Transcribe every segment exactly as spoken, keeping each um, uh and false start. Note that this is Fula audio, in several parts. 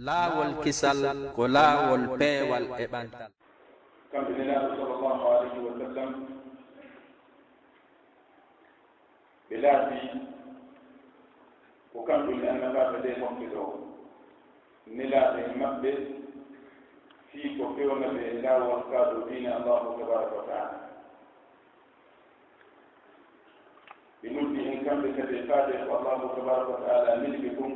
Laawol kisal ko laawol peewal e ɓantal. Kamɓe Nelaaɗo sallallahu alayhi wa sallam, ɓe laatii ko kamɓe woni annabaaɓe ɓe mofte ɗo, nelaaɓe e maɓɓe, fii ko fewna ɓe e laawol kaa ɗo diine Allaahu tabaaraka wa ta'aala. Ɓe noddi en kamɓe kadi e faade ko Allaahu tabaaraka wa ta'aala neli ɓe kon.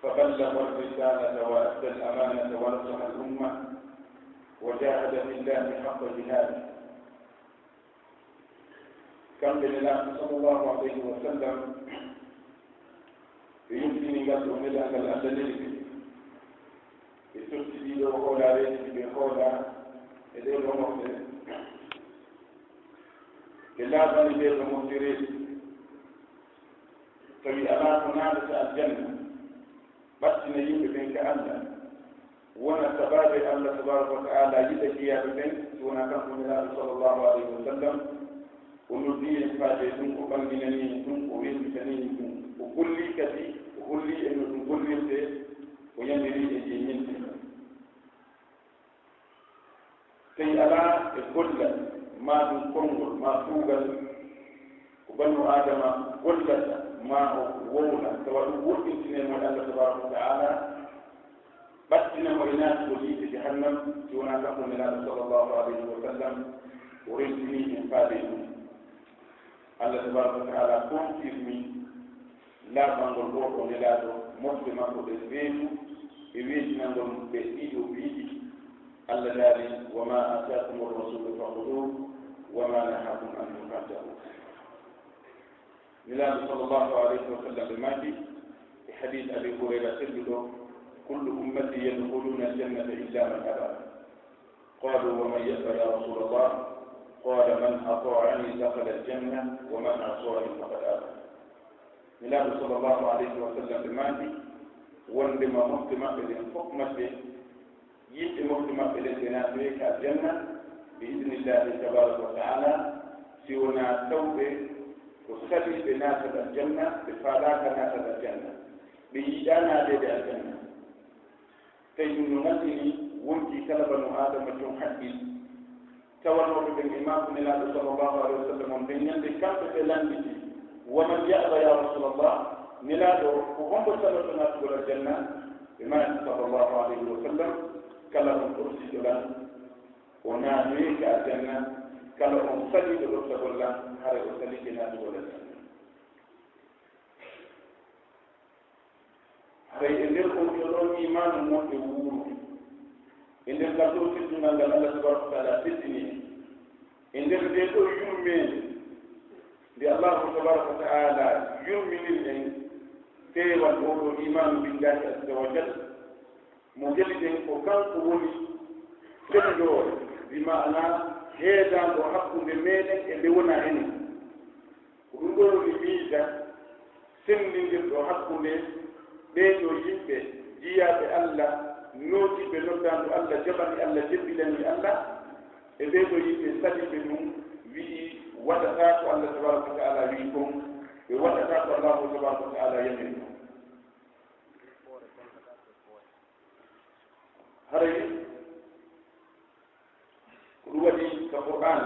فبلغ الرسالة وأدى الأمانة ونصح الأمة وجاهد في الله حق جهاده. Kamɓe Nelaaɗo sallallahu alayhi wa sallam, ɓe yumtini ngal ɗo nelaagal Alla neli ɓe. Ɓe totti ɗii ɗoo hoolaareeji ɗi ɓe hoolaa e ɗee ɗoo mofte. Ɓe laaɓani ɗee ɗoo moftereeji. Tawi alaa ko naatata aljanna, ɓattina yimɓe ɓen ka Alla, wona sabaabe Alla tabaaraka wa ta'aala yiɗa jiyaaɓe ɓen, si wonaa kanko Nelaaɗo sallallahu alayhi wa sallam, o noddi en faade ɗum, o ɓanginani en ɗum, o weltitani en ɗum, o golli kadi, o holli en no ɗum gollirtee, o yamiri en e ñinte. Tawi alaa e gollal, maa ɗum konngol, maa kuugal, ko bannu Aadama gollata, maa o wowla, tawa ɗum woɗɗintinee mo e Alla tabaaraka wa ta'aala, ɓattina mo e naatugol yiite Jahannam, si wonaa kanko Nelaaɗo sallallahu alayhi wa sallam, o rentinii en faade e ɗum. Alla tabaaraka wa ta'aala confirmi laaɓangol oo ɗoo Nelaaɗo, mofte makko ɗen reedu e weetinangol ɓe ɗii ɗoo piiji. Alla daali: وما آتاكم الرسول فخذوه وما نهاكم عنه فانتهوا. Nelaaɗo sallallahu alayhi wa sallam ɓe maaki e hadiis Abi Hurayra selluɗo: كل أمتي يدخلون الجنة إلا من أبى. قالوا: ومن يأبى يا رسول الله؟ قال: من أطاعني دخل الجنة ومن عصاني فقد أبى. Nelaaɗo sallallahu alayhi wa sallam ɓe maaki wondema mofte maɓɓe ɗen fof majje, yimɓe mofte maɓɓe ɗen ɓe naatoyay ka aljanna bi idnillahi tabaaraka wa ta'aala, si wonaa tawɓe ko salii ɓe naatal aljanna, ɓe faalaaka naatal aljanna, ɓe yiɗaa naadeede aljanna. Tawi ɗum no nganndini wonkii kala banu Aadama jom haqqil, tawanooɓe ɓen e maaku Nelaaɗo sallallahu alayhi wa sallam on ɓen ñande kamɓe ɓe lannditi: ومن يأبى يا رسول الله؟ Nelaaɗo, ko hombo saloto naatugol aljanna? Ɓe maaki sallallahu alayhi wa sallam: kala on ɗoftiiɗo lan, o naatoyay ka aljanna, kala on saliiɗo ɗoftagol lan, haray o saliike naatugol aljanna. Haray e nder on ɗoo iimaanu moƴƴo wuuru, e nder ngal ɗoo teddungal ngal Alla tabaaraka wa ta'aala teddini en, e nder ndee ɗoo yurmeende nde Allaahu tabaaraka wa ta'aala yurminiri en, peewal oo ɗoo iimaanu billahi azza wa jal, mo ngeli ɗen ko kanko woni fendoore, bi ma'ana heedaango hakkunde meeɗen e nde wonaa enen. Ko ɗum ɗoo woni miija senndindirɗo hakkunde ɓee ɗoo yimɓe jiyaaɓe Alla, nootiiɓe noddaandu Alla, jaɓani Alla, jebbilani Alla, e ɓee ɗoo yimɓe saliiɓe ɗum, wi'i waɗataa ko Alla tabaaraka wa ta'aala wi'i kon, ɓe waɗataa ko Allaahu tabaaraka wa ta'aala yamiri kon. Haray ko ɗum waɗi ka Qur'aan,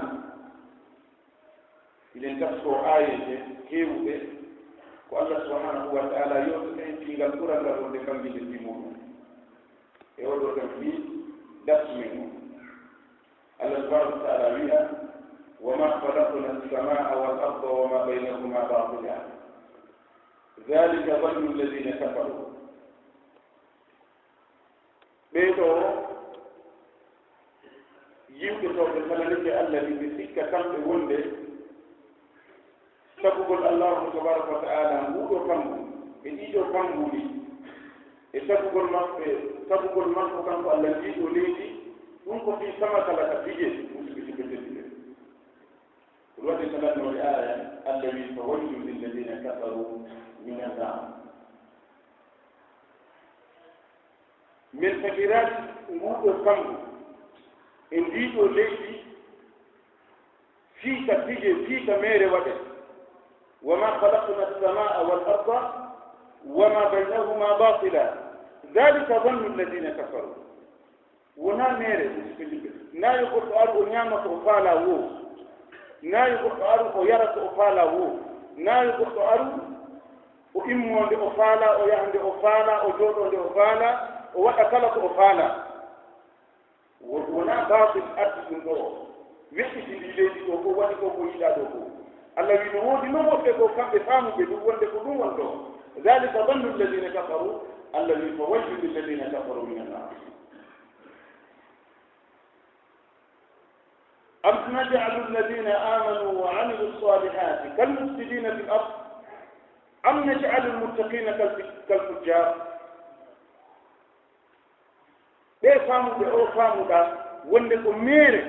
hiɗen taskoo aayeeje heewuɗe ko Allah subhaanahu wa ta'aala yewtata heen fii ngal ɓural ngal wonde famɗinde fii muuɗum. E oo ɗoo tan fii darsu men oo, Allah subhaanahu wa ta'aala wi'a: وما خلقنا السماء والأرض وما بينهما باطلا ذلك ظن الذين كفروا. Ɓee ɗoo yimɓe to ɓe salanike Allah ni, ɓe sikka kamɓe wonde tagugol Allaahu tabaaraka wa ta'aala nguu ɗoo kammu e ɗii ɗoo kammuuli, e tagugol maɓɓe, tagugol makko kanko Allah ndii ɗoo leydi, ɗum ko fii sama kala ka pije, musidɓe tedduɓe. Ko ɗum waɗi ko lanndoo e aaya, Allah wi'i: فويل للذين كفروا من النار. Men tagiraaki nguu ɗoo kammu e ndii ɗoo leydi fii ka pije, fii ka meere waɗe. وما خلقنا السماء والأرض وما بينهما باطلا. Daalika zannu alladina kafaru. Wonaa meere, musidɓe julɓe. Naa yo goɗɗo aru o ñaama ko o faalaa woo. Naa yo goɗɗo aru o yara ko o faalaa woo. Naa yo goɗɗo aru o immoo nde o faalaa, o yaha nde o faalaa, o jooɗoo nde o faalaa, o waɗa kala ko o faalaa. Wo-, wonaa baatil addi ɗum ɗoo, weƴƴiti ndi leydi ɗoo ko waɗi ko, ko yiɗaa ɗoo ko. Allah wi no woodi non woɓɓe ko kamɓe faamuɓe ɗum wonde ko ɗum won ɗoo. Daalika zannu alladina kafaru, Allah wi fa waylun lilladina kafaru min annar. Am naj'alu alladina amanu wa amilu salihati kal mufsidina fil ard am naj'alu almuttaqina kal, kal fujjar. Ɓee faamuɓe oo faamuɗaa wonde ko meere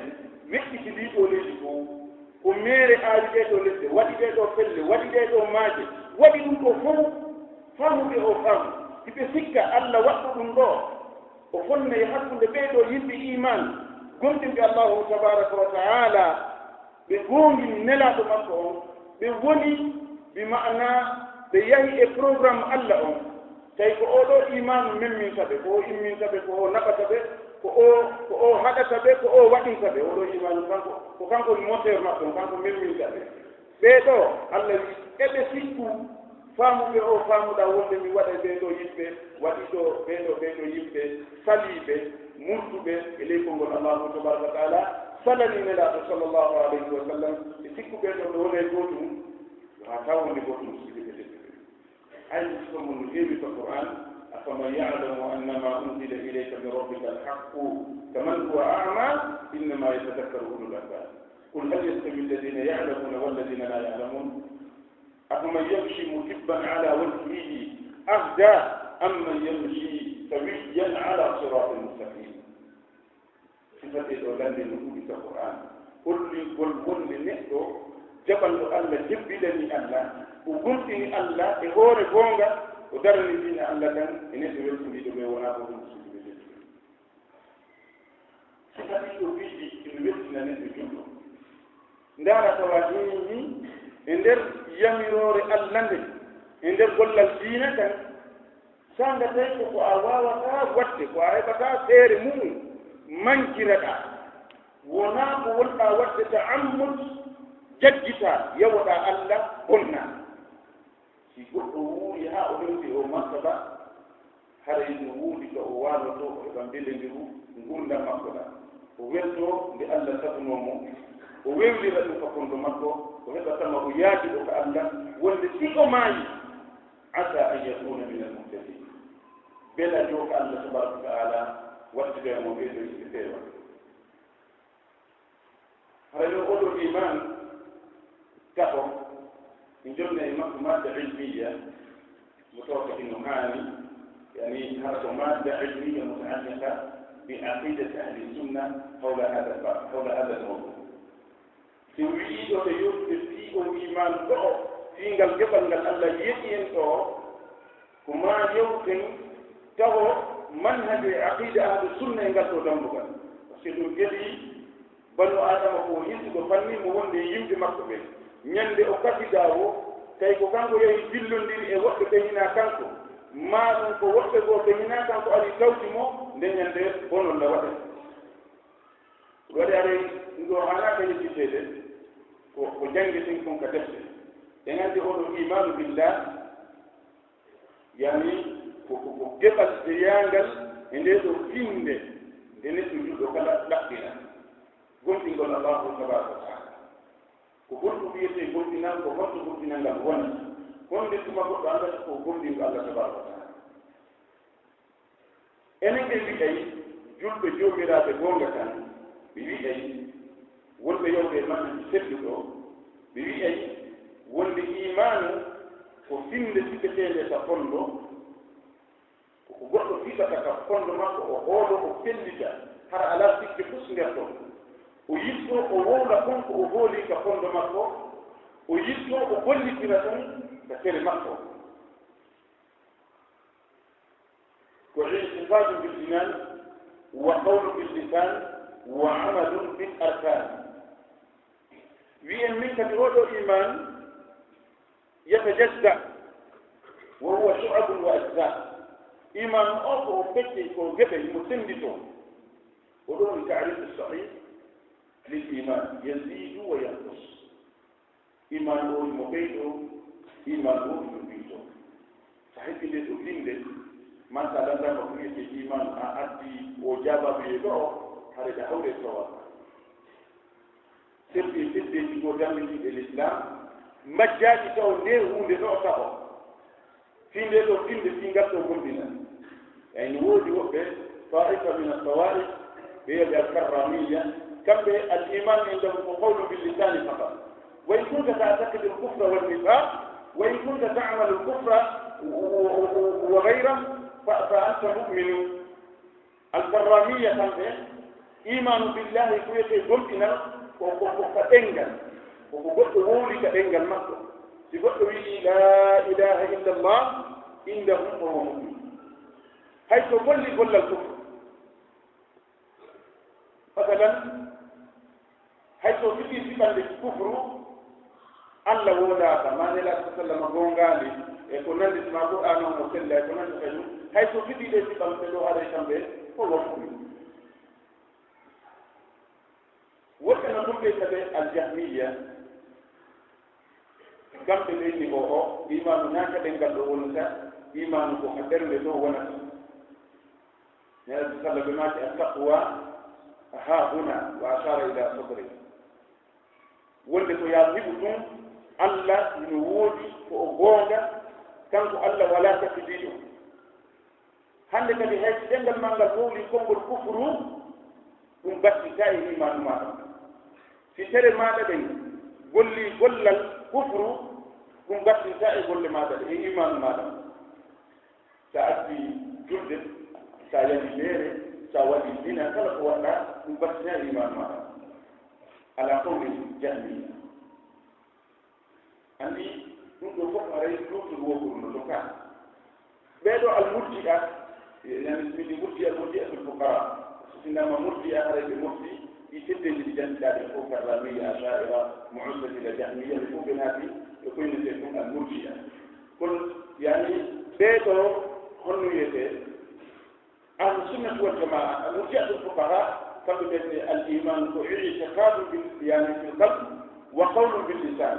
weƴƴiti ndii ɗoo leydi fof, ko meere aawi ɗee ɗoo leɗɗe, waɗi ɗee ɗoo pelle, waɗi ɗee ɗoo maaje, waɗi ɗum ɗoo fof, faamuɓe oo faamu, si ɓe sikka Alla waɗɗo ɗum ɗoo, o fonnay hakkunde ɓee ɗoo yimɓe iimaan, gomɗinɓe Allaahu tabaaraka wa ta'aalaa, ɓe goongini Nelaaɗo makko on, ɓe woni, bi ma'ana, ɓe yahi e programme Alla on. Tawi ko oo ɗoo iimaanu memminta ɓe, ko oo imminta ɓe, ko oo naɓata ɓe, ko oo, ko oo haɗata ɓe, ko oo waɗinta ɓe. Oo ɗoo iimaanu kanko, ko kanko woni moteur maɓɓe on, kanko memminta ɓe. Ɓee ɗoo, Alla wi, eɓe sikku faamuɓe oo faamuɗaa wonde mi waɗay ɓee ɗoo yimɓe, waɗi ɗoo, ɓee ɗoo, ɓee ɗoo yimɓe saliiɓe, murtuɓe e ley konngol Allaahu tabaaraka wa ta'aalaa, salani Nelaaɗo sallallaahu alayhi wa sallam, ɓe sikku ɓee ɗoo ɓe wonay gootum, yo haa taw wonde gootum, musidɓe tedduɓe. Hay so mun no heewi ka Qur'aan, أفمن يعلم أنما أنزل إليك من ربك الحق كمن هو أعمى إنما يتذكر أولو الألباب. قل هل يستوي الذين يعلمون والذين لا يعلمون أفمن يمشي مكبا على وجهه أهدى أمن يمشي سويا على صراط مستقيم. Sifatee ɗoo lannde no ɗuuɗi ka Qur'aan. Hollingol wonde neɗɗo jaɓanɗo Alla, jebbilani Alla, o gomɗini Alla e hoore goonga, o darani diina Alla kan e neɗɗo welsindiiɗo ɓe wonaa ko ɗum sukkuɓe tedduɓe. Sifa ɗiɗo piiji ina weltina neɗɗo julɗo. Ndaara tawa hiini e nder yamiroore Alla nde, e nder gollal diina kan, saanga tawi ko ko a waawataa waɗde, ko a heɓataa feere mum, mankiraɗaa. Wonaa ko wonɗaa waɗde ta'ammud, jaggitaa, yawoɗaa Alla, bonnaa. Si goɗɗo wuuri haa o hewti o martaba, haray no woodi ka o waalotoo, o heɓa mbelendiru ngurndan makko ɗan. O weltoo nde Alla sabunoo mo, o wewlira ɗum ka fondo makko, o heɓa tama o yaajuɗo ka Alla, wonde si o maayi, asa an yakuna min al muhtadin. Belajo ka Alla tabaraka wa ta'ala wattida mo ɓee ɗoo yimɓe feewa. Hara yo oɗo iman taho, mi jonna e makko madda ilmiya, mo tawata ino haani, yani hara ko madda ilmiya mutaalliqa bi aqidati ahli sunna hawla hada ba, hawla hada mawdu. Si wi'i ɗo ɓe yewtude fii on iman ɗo, fii ngal geɓal ngal Allah yeɗi en ɗo, ko maa yewten taho manhaju e aqida ahlu sunna e ngal ɗo dambugal. Parce que ɗum geɗi Banu Aadama ko hisuɗo fanni mo wonde e yimɓe makko ɓen. Ñande o kasidaa o, tawi ko kanko yahi jillondiri e woɓɓe ɓe hinaa kanko, maa ɗum ko woɓɓe goo ɓe hinaa kanko ari tawti mo, nde ñande bonol na waɗa. Ko waɗi aray ɗum ɗo haanaaka yedditeede, ko, ko janngeten kon ka defte. En anndi oɗo imaanu billah, Yani, ko, ko, ko geɓal jeyaangal e ndee ɗoo finnde nde neɗɗo julɗo kala ɗaɓɓira, gomɗingol Allaahu tabaaraka wa taala. Ko honɗum wiyetee gomɗinal, ko honto gomɗinal ngal woni? Honde tuma goɗɗo anndata ko gomɗingo Allah tabaaraka wa taala? Enen ɓe wi'ay julɓe joomiraaɓe goonga kan, ɓe wi'ay wonɓe yawɓe e maɓɓe ɓe selluɗo, ɓe wi'ay wonde iimaanu ko finnde siɓeteende ka fondo, ko ko goɗɗo fiɓata ka fondo makko, o hoolo, o fellita, hara alaa sikke fus nder ɗon. O yiɗɗo o wowla kon ko o hooli ka fondo makko, o yiɗɗo o gollitira ɗum ka sere makko. Ko i'tiqadu bil jinan, wa qawlu bil lisan, wa amalu bil arkan. Wi'en min kadi oɗo iman yatajazza, wa huwa shu'abun wa ajza. Iman o ko o feccee ko geɓe mo sennditoo. O ɗo woni taarifu sahih lil iman, yazidu wa yanqus. Iman o mo ɓeydo, iman o mo ɓeydo. Sa heɓi nde ɗo binde, man sa landama ko wiyete iman a addi o jababu e ɗo, hare da hawre sawa. Sirti fiddeji ko dammiɗiɗe l'islam, majjaji taw nde hunde ɗo taɓo. Fii nde ɗo binde fii ngal ɗo gomɗinal. Ay no woodi woɓɓe, taifa min al-tawaif, ɓe wiya ɓe al-karramiya, kamɓe al-iman indahum ko qawlu bil lisani faqat. Wa in kunta ta'taqidu al-kufra wal nifaq, wa in kunta ta'malu al-kufra wa ghayrahu, fa, fa anta mu'minu. Al-karramiya kamɓe, imanu billahi ko wiyetee gomɗinal, ko, ko, ko ka ɗenngal, ko ko goɗɗo wowli ka ɗenngal makko. Si goɗɗo wi'i la ilaha illallah, indahum ko o mu'min. Hay so golli gollal kufru. Masalan, hay so fiti siɓande kufru, Allah woodaaka, ma Nelaaɗo sallama goongaali, e ko nanndi ma Qur'aana on no sella, e ko nanndi kadi, hay so fiti ɗe siɓal ɓe ɗo haray kamɓe ko wonɓe. Woɓɓe no ɗum ɓe kadi al-Jahmiyya, kamɓe ɓe inni o, o, imaanu naaka ɗenngal ɗo wonata, imaanu ko ka ɓernde ɗo wonata. Nelaaɗo sallama ɓe maaki, "At-taqwa ha huna," wa ashara ila sadri. Wonde ko yaa hiɓu tun, Allah hino woodi, ko o goonga, kanko Allah walaa sakkidiiɗo. Hannde kadi hay si ɗenngal maa ngal wowli konngol kufru, ɗum battintaa e imaanu maaɗa. Si tere maaɗa ɗen golli gollal kufru, ɗum battintaa e golle maaɗa ɗe, e imaanu maaɗa. Sa addi julde, sa yali meere, sa waɗi zina, kala ko waɗɗa, ɗum battinaa e imaanu maaɗa. Ala qawli Jahmiya. Anndi ɗum ɗo fof haray luutur wokuru no tokka. Ɓee ɗo al murji'a, yani midi murji'a, murji'atul fuqara. So sinama murji'a haray ɓe mofti ɗi teddeeji ɗi janndiɗaa ɗen fof, karramiya, asha'ira, mu'tazila, jahmiya, ɓe fof ɓe naati, ɓe koynetee ɗum al murji'a. Kono yani ɓee ɗo honno wiyetee? Ahlu sunnati wal jamaa, al murji'atul fuqaha, kamɓe ɓe al iman ko i'tiqadun bil, yani fil qalb wa qawlun bil lisan,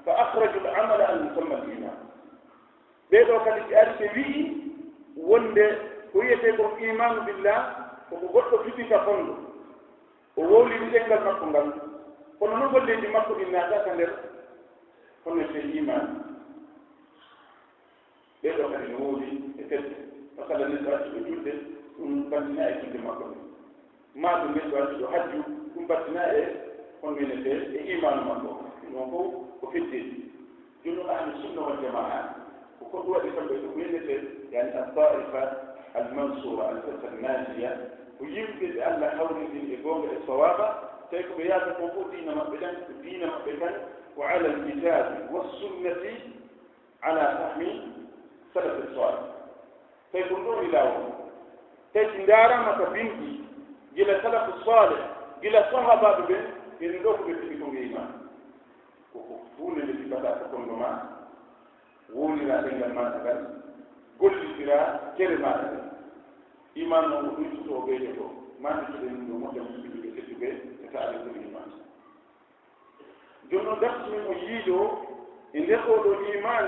fa akhraju al amala an yusamma al iman. Ɓee ɗo kadi si ari ɓe wi'i wonde ko wiyetee kon imanu billah, ko ko goɗɗo fiti ka fondo, o wowlini ɗenngal makko ngal, kono non golleeji makko ɗin naataaka nder, kono wiyetee iman. Ɓee ɗoo kadi no woodi e fedde. Masalan, neɗɗo accuɗo julde, ɗum battinaa e julde makko ɗum. Maa ɗum neɗɗo accuɗo hajju, ɗum battinaa e, on wiyetee, e imaanu makko. Ɗum ɗon fof ko feddeeji. Jooni noon, ahlu sunna wal jamaa, ko ko ɗum waɗi kamɓe ko wiyetee, yani, at-taifa al-mansura, al-firqa an-najiya, ko yimɓe ɓe Allah hawrindini e goonga e sawaaba, tawi ko ɓe yaata ko fof diina maɓɓe ɗan, ko diina maɓɓe kan, ko ala al-kitabi was sunnati, ala fahmi salafi salih. Tawi ko ɗum ɗo woni laawol. Tawi si ndaaraama ka binndi, gila salafu salih, gila sahaabaaɓe ɓen, ɓen ɗo ko ɓe fini ko ngeyma. Ko ko huunde nde fiɓata ko kondo ma, wowlira ɗenngal maaɗa ngal, gollitira tere maaɗa ɗen. Iman on ko ɗum to o ɓeydoto, ma nde kiɗen ɗum ɗo moƴƴa musidɓe tedduɓe e taaliɓe iman. Jooni noon, darsu men o yiido e nder oo ɗoo iman,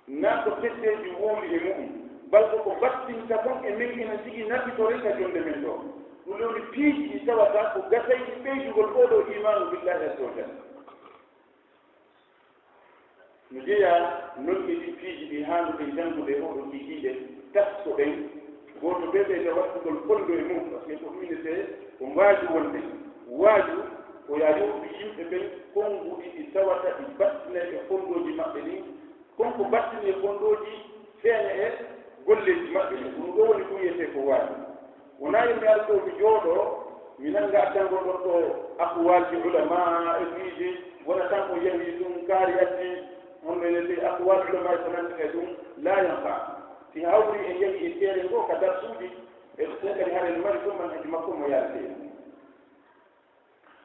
naa ko feddeeji wowli e mu'um, bal ko ko battinta kon e men ina tigi naɓitore ka jonde men ɗoo. Ɗum woni piiji ɗi tawata ko gasayɗi ɓeydugol oo ɗoo imaanu billahi azza wa jalla. No jeyaa non e ɗii piiji ɗi haanduɗen janngude e oo ɗoo kiikiiɗe, taskoɗen gooto bee ɓe e waɗtugol kondo e mum, par ce que ko ɗum wiyetee ko waaju wonde. Waaju ko yaa yowtu yimɓe ɓen konnguɗi ɗi tawata ɗi battinay e kondooji maɓɓe ɗin, kon ko battini e kondooji feeña e golleeji maɓɓe ɗin. Ɗum ɗoo woni ko wiyetee ko waaju. Wonaa yo mi ar ɗoo mi jooɗoo, mi nannga addangol ɗon ɗoo aqwaalji ulamaa e piiji, wona tan o yahii ɗum kaari addi, honno ene tee aqwaal ulamaa e ko nanndi kay ɗum, laa yanfa. Si hawri en yahii e teere ngoo ka darsuuji, e ɗo tee kadi hara ene mari ɗum manhaji makko mo yaretee.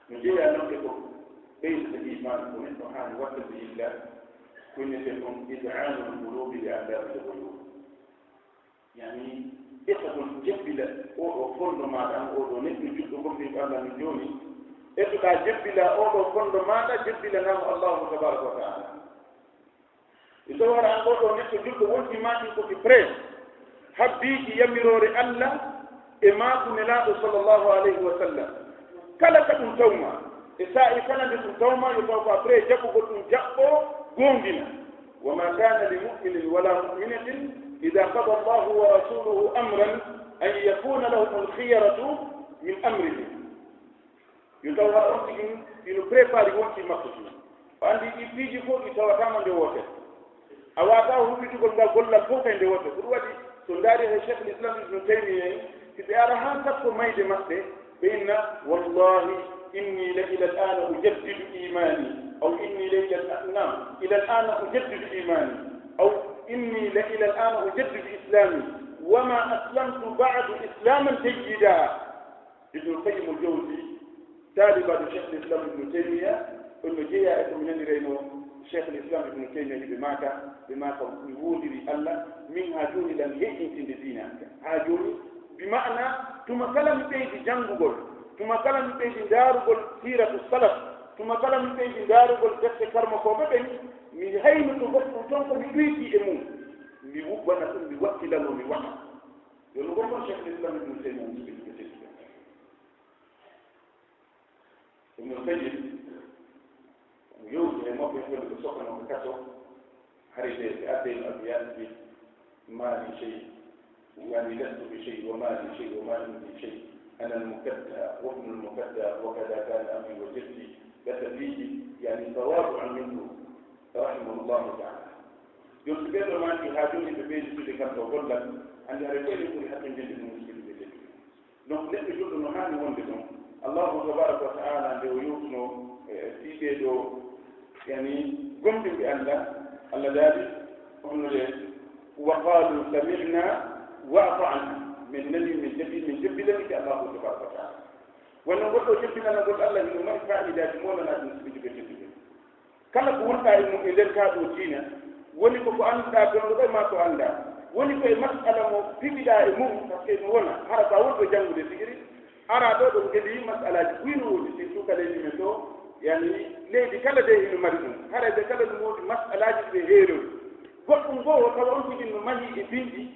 No jeyaa noon e ko ɓeydata iman, ko neɗɗo haani waɗde ko yilla, ko innetee ɗum id'aanul quluubi li ardaabil ghuyuub. Yani, ɓe ka kon jebbila oo ɗoo fondo maaɗa, an oo ɗoo neɗɗo juɗɗo gomɗinɗo Allah min jooni. Etoɗaa jebbila oo ɗoo fondo maaɗa, jebbilanaamo Allahu tabaraka wa ta'ala. Mi tawi hara an oo ɗoo neɗɗo juɗɗo wonti maaki ko ki prêt, habbiiki yamiroore Allah e maaku Nelaaɗo sallallahu alayhi wa sallam. Kala ka ɗum tawma, e saa'i kala nde ɗum tawma, yo taw ko a prêt jaɓɓugol ɗum, jaɓɓo, goongina. وما كان لمؤمن ولا مؤمنة إذا قضى الله ورسوله أمرا أن يكون لهم الخيرة من أمرهم. Yo taw hara on tigi ino préparé wonki makko tun. O anndi ɗi piiji fof ɗi tawataama nde wootere. A waawataa huɓitugol ngal gollal fof kay nde wootere. Ko ɗum waɗi so ndaari he Cheikh l'Islam Ibn Taymiyya en, si ɓe ara haa sappo mayde maɓɓe, ɓe inna, "Wallahi, inni la ila al-ana ujaddidu imani, aw inni la ila al-, naam, ila al-ana ujaddidu imani, aw inni la ila al-ana ujaddidu islami, wa ma aslamtu ba'du islaman jayyida." Ibnul Qayyim al-Jawzi, taalibaaɗo Cheikh al-Islam Ibn Taymiyya, on no jeyaa e ko mi nanirayno Cheikh al-Islam Ibn Taymiyya, hiɓe maaka, ɓe maaka mi woodiri Allah, min haa jooni lan heƴintinde diina. Haa jooni, bi ma'ana, tuma kala mi ɓeydi janngugol, tuma kala mi ɓeydi ndaarugol siiratu salaf, tuma kala mi ɓeydi ndaarugol defte karmokooɓe ɓen, mi haynoto goɗɗum ton ko mi ɗuytii e mum, mi wubbana ɗum, mi wakkilano, mi waɗa. Yo no goɗɗo Cheikh al-Islam Ibn Taymiyya, Ibn Taymiyya. Ibn Qayyim, mo yewti e maɓɓe, fewndo ɓe sokano ko kaso, hari ɓe, ɓe addeyno abiyaat ɓe, "Ma li shay, yani, lastu bi shay, wa ma li shay, wa ma indi shay, ana al-mukadda, wa ibnu al-mukadda, wa kada kana abi wa jaddi." Ɓe tabiiji, yani, tawadu'an minhu, rahimahullahu ta'ala. Jooni, si ɓeɗo maaki haa jooni ɓe ɓeydi suude kan ɗo gollal, anndi haray koyɗe ɓuri hakkundinde ɗum, musiɗɓe tedduɓe. Donc, neɗɗo juɗɗo no haani wonde ɗon. Allahu tabaraka wa ta'ala, nde o yewtuno, eh, fii ɓee ɗoo, yani, gomɗinɓe Allah, Allah daali, honno de, "Wa qalu sami'na wa ata'na." Min nani, min jaɓi, min jebbilani ki Allahu tabaraka wa ta'ala. Wonno goɗɗo jebbilanagol Allah hino mari faa'idaaji mawlanaaɗi, musiɗɓe tedduɓe. Kala ko wonɗaa e mum e nder kaa ɗoo diina, woni ko ko annduɗaa, gonɗo ɗo maa ko anndaa, woni ko e mas'ala mo piɓiɗaa e mum, par ce que no wona, hara ko a wonɗo janngude tigi ri, araa ɗoo ɗo ngeli mas'alaaji buy no woodi, surtout ka leydi men ɗoo, yani, leydi kala de hino mari ɗum, haray ɓe kala no woodi mas'alaaji ɗi ɓe heerori. Goɗɗum goo, tawa on tigi no mahii e binndi,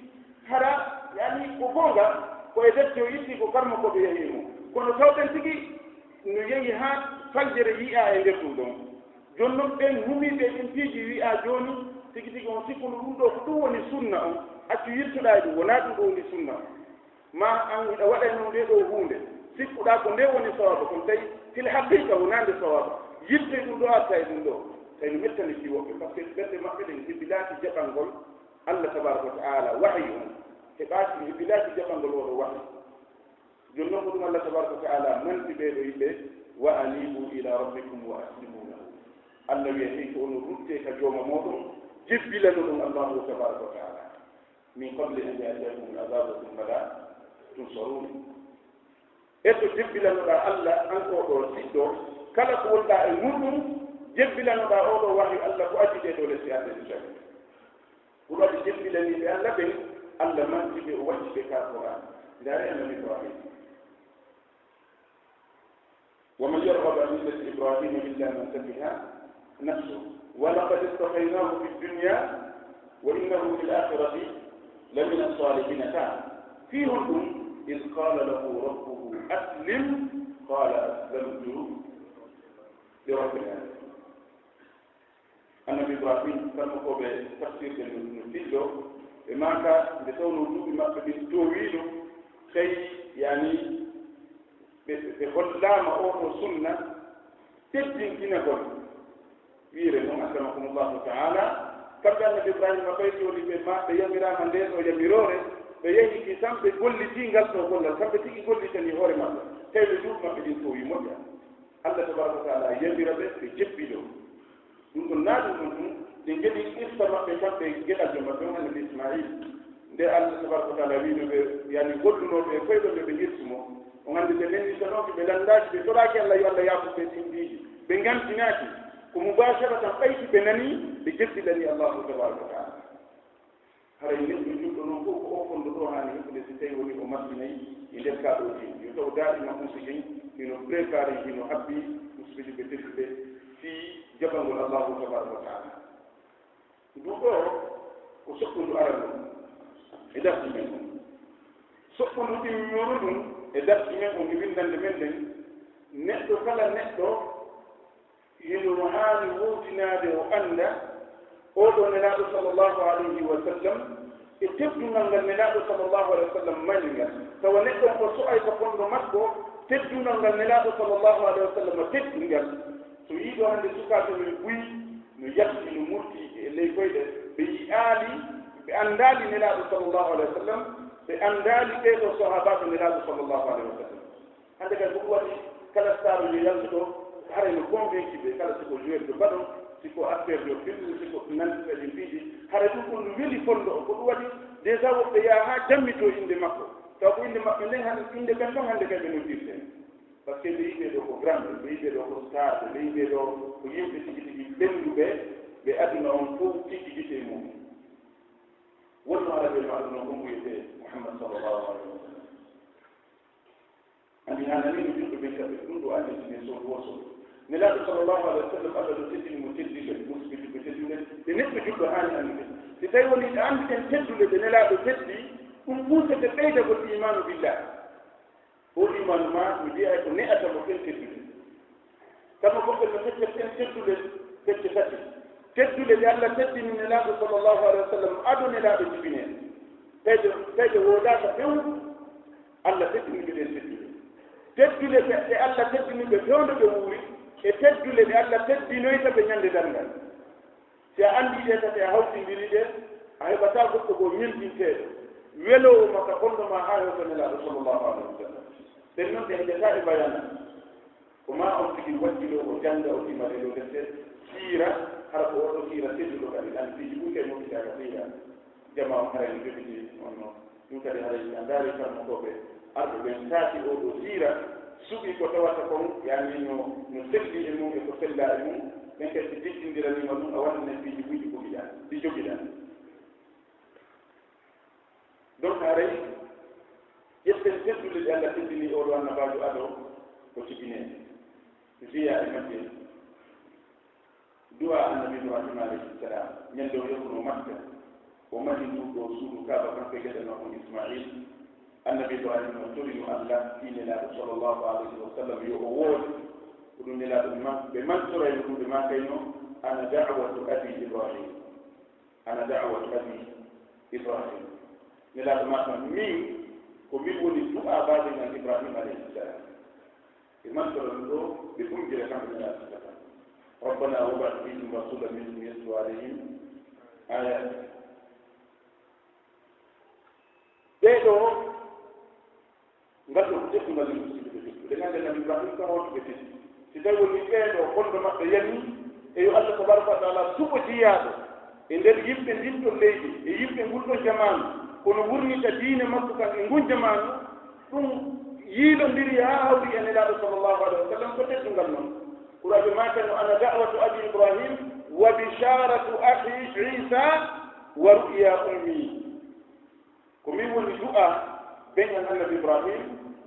hara, yani, ko goonga, ko e defte o itti, ko karmokooɓe yahi e mum. Kono taw ɓen tigi no yehi haa faljere yi'aa e nder ɗum ɗon. Jooni non ɓen humiiɓe e ɗin piiji wi'aa jooni, tigi tigi on sikkuno ɗum ɗoo ko ɗum woni sunna on, accu yiltoɗaa e ɗum, wonaa ɗum ɗoo woni sunna on. Maa an hiɗa waɗa e mum ndee ɗoo huunde, sikkuɗaa ko ndee woni sawaaba, kono tawi fil haqiiqa wonaa nde sawaaba. Yiltoy ɗum ɗoo, arta e ɗum ɗoo. Tawi no mettani fii woɓɓe, par ce que ɓerɗe maɓɓe ɗen hebilaaki jaɓangol Allah tabaaraka wa ta'ala wahyi on. Heɓaaki, hebilaaki jaɓangol oo ɗoo wahyi. Jooni non ko ɗum Allah tabaaraka wa ta'ala manti ɓee ɗoo yimɓe, "Wa anibu ila rabbikum wa aslimu lahu." Allah wi'a, "Hey, ko onon ruttee ka Jooma mooɗon, jebbilanoɗon Allahu tabaaraka wa ta'ala. Min qabli an ya'tiyakumul azabu thumma la tunsarun." E to jebbilanoɗaa Allah, an oo ɗoo siɗɗo, kala ko wonɗaa e muɗum, jebbilanoɗaa oo ɗoo wahyi Allah ko addi ɗee ɗoo lesɗe arde ɗi tawi. Ko waɗi jebbilaniiɓe Allah ɓen, Allah manti ɓe, o watti ɓe ka Qur'an. Ndaari Annabi Ibrahim. "Wa man yarghabu an millati Ibrahima illa man safiha nafsuhu. Wa laqad istafaynahu fid dunya wa innahu fil akhirati lamina as-salihin." Ka fii honɗum? "Idh qala lahu rabbuhu aslim, qala aslamtu li rabbil alamin." Annabi Ibrahim, kamɓe ko ɓe tafsirde no, no fillo, ɓe maaka nde tawnoo duuɓi maɓɓe ɗin toowiino, tawi, yani, ɓe, ɓe hollaama oo ɗoo sunna teddinkinagol. Wiire non, akramakumullahu ta'ala, kamɓe Annabi Ibrahima ɓay jooni ɓe ma-, ɓe yamiraama ndee ɗoo yamiroore, ɓe yehi ki tan ɓe gollitii ngal ɗoo gollal, kamɓe tigi gollitanii hoore maɓɓe, tawi ɓe duuɓi maɓɓe ɗin toowi moƴƴa. Allah tabaraka wa ta'ala yamira ɓe, ɓe jebbiloo. Ɗum ɗon naa ɗum ɗon tun, ɓe ngeɗi qissa maɓɓe kamɓe geɗaljo maɓɓe on Annabi Ismail. Nde Allah tabaraka wa ta'ala wiino ɓe, yani gollunooɓe e koyɗol ɓe, ɓe yettu mo. On anndi ɓe nani ka ɗon, ɓe lanndaaki, ɓe toraaki Allah yo Allah yaafo ɓe ɗin piiji. Ɓe ngantinaaki. Ko mubasharatan ɓayti ɓe nani, ɓe jebbilani Allahu tabaraka wa ta'ala. Haray neɗɗo juulɗo noon fof ko oo fondo ɗoo haani heɓude si tawii wonii o marsinay e nder kaa ɗoo diine. Yo taw daa'iman on sijin hino préparé, hino habbii, musidɓe juulɓe tedduɓe, fii jaɓangol Allaahu tabaaraka wa ta'aala. Ndu ɗoo ko soɓɓundu arandu e darsi men on. Soɓɓundu ɗimmuru ndun e darsi men on e winndannde men nden, neɗɗo kala neɗɗo hino haani wowtinaade o annda oo ɗoo Nelaaɗo sallallahu alayhi wa sallam e teddungal ngal Nelaaɗo sallallahu alayhi wa sallam mari ngal. Tawa neɗɗo on ko so'ay ka fondo makko teddungal ngal Nelaaɗo sallallahu alayhi wa sallam teddi ngal. So yiɗo hannde sukaaɓe men buy no yalti, no murti e ley koyɗe, ɓe yi'aali, ɓe anndaali Nelaaɗo sallallahu alayhi wa sallam, ɓe anndaali ɓee ɗoo sahaabaaɓe Nelaaɗo sallallahu alayhi wa sallam. Hannde kay ko ɗum waɗi kala star yo yaltu ɗoo, haray no convaincu ɓe, kala si ko joueur de ballon, si ko acteur de film, si ko nandita ɗin piiji, haray ɗum ɗon no weli fondo on. Ko ɗum waɗi déjà woɓɓe yaha haa jammitoo innde makko, taw ko innde maɓɓe nden, hannde innde kan ɗon hannde kay ɓe noddirte. Parce que ɓe yi'ii ɓee ɗoo ko grande, ɓe yi'ii ɓee ɗoo ko star, ɓe yi'ii ɓee ɗoo ko yimɓe tigi tigi ɓennduɓe ɓe aduna on fof tigi gite e mum. Wonno hara ɓe ma aduna on ko mbiyetee Muhammad sallallahu alayhi wa sallam. Anndi, haa nani no juulɓe ɓen kaɓe ɗum ɗo anndi si ɓe sood woso. Nelaaɗo sallallahu alayhi wa sallam, Allah ɗo teddini mo teddule, musidɓe juulɓe teddule, ɗe neɗɗo juulɗo haani anndude. Si tawi woni ɗe annduɗen teddule ɗe Nelaaɗo teddi, ɗum puusete ɓeydagol iimaanu billah. O iimaanu ma, mi jeyaa ko ne'ata mo ɓen teddule. Kamma ko ɓen no feccata en teddule pecce tati. Teddule ɗe Allah teddini Nelaaɗo sallallahu alayhi wa sallam ado Nelaaɗo jibinee. Tawi ɗe, tawi ɗe woodaaka few, Allah teddini ɓe ɗen teddule. Teddule ɗe, ɗe Allah teddini ɓe fewndo ɓe wuuri, e teddule ɗe Allah teddinoyta ɓe ñande darngal. Si a anndii ɗee tati, a hawtindiri ɗe, a heɓataa goɗɗo goo ñemtinteeɗo, weloowo ma ka fondo maa haa hewta Nelaaɗo sallallahu alayhi wa sallam. Ɗen non ɗe heƴataa e bayaana. Ko maa on tigi wakkiloo, o jannga, o tima ɗee ɗoo defte siira, hara ko oo ɗoo siira selluɗo kadi, ɗan piiji ɓurɗi e moƴƴitaaka siira. Jamaa on haray no jogiti on non. Ɗum kadi haray si a ndaarii karmotooɓe arɓe ɓen taaki oo ɗoo siira, suɓii ko tawata kon, yaani no, no selli e mum e ko sellaa e mum, ɓen kadi si jikkindiraniima ɗum, a waɗanay piiji buy ɗi jogiɗaa, ɗi jogiɗaa. Donc, haray, ƴetten teddule ɗe Allah teddini oo ɗoo annabaajo ado ko jibinee. Jeyaa e majje du'a Annabi Ibrahima alayhi salam, ñande o yahunoo Makka, o mahi ndun ɗoo suudu Kaaba kanko e geɗal makko Ismail. Annabi Ibrahima torino Allah fii Nelaaɗo sallallahu alayhi wa sallam yo o woodi. Ko ɗum Nelaaɗo ɓe man-, ɓe mantorayno ɗum, ɓe maakayno, "Ana da'watu abi Ibrahim." "Ana da'watu abi Ibrahim." Nelaaɗo maaka, "Min, ko min woni du'a baaben an Ibrahim alayhi salam." Ɓe mantora ɗum ɗoo, ɓe ɓungira kamɓe Nelaaɗo sifata. "Rabbana wab'ath fihim rasulan minhum yatlu alayhim ayatika." Ɓee ɗoo Ngal ɗoo ko teddungal, min musidɓe tedduɓe. Eɗen anndi Annabi Ibrahim ko hooto ɓe teddi. Si tawi woni ɓee ɗoo, kondo maɓɓe yanii, e yo Allah tabaraka wa taala suɓo jiyaaɗo e nder yimɓe ndin ɗon leydi, e yimɓe ngun ɗon jamaanu, kono wurnita diine makko kan e ngun jamaanu, ɗum yiilondiri haa hawri e Nelaaɗo sallallahu alayhi wa sallam, ko teddungal non. Qur'aajo maakano, "Ana da'watu abi Ibrahim wa bisharatu akhi Isa wa ru'ya ummi." Ko min woni du'a ben an Annabi Ibrahim,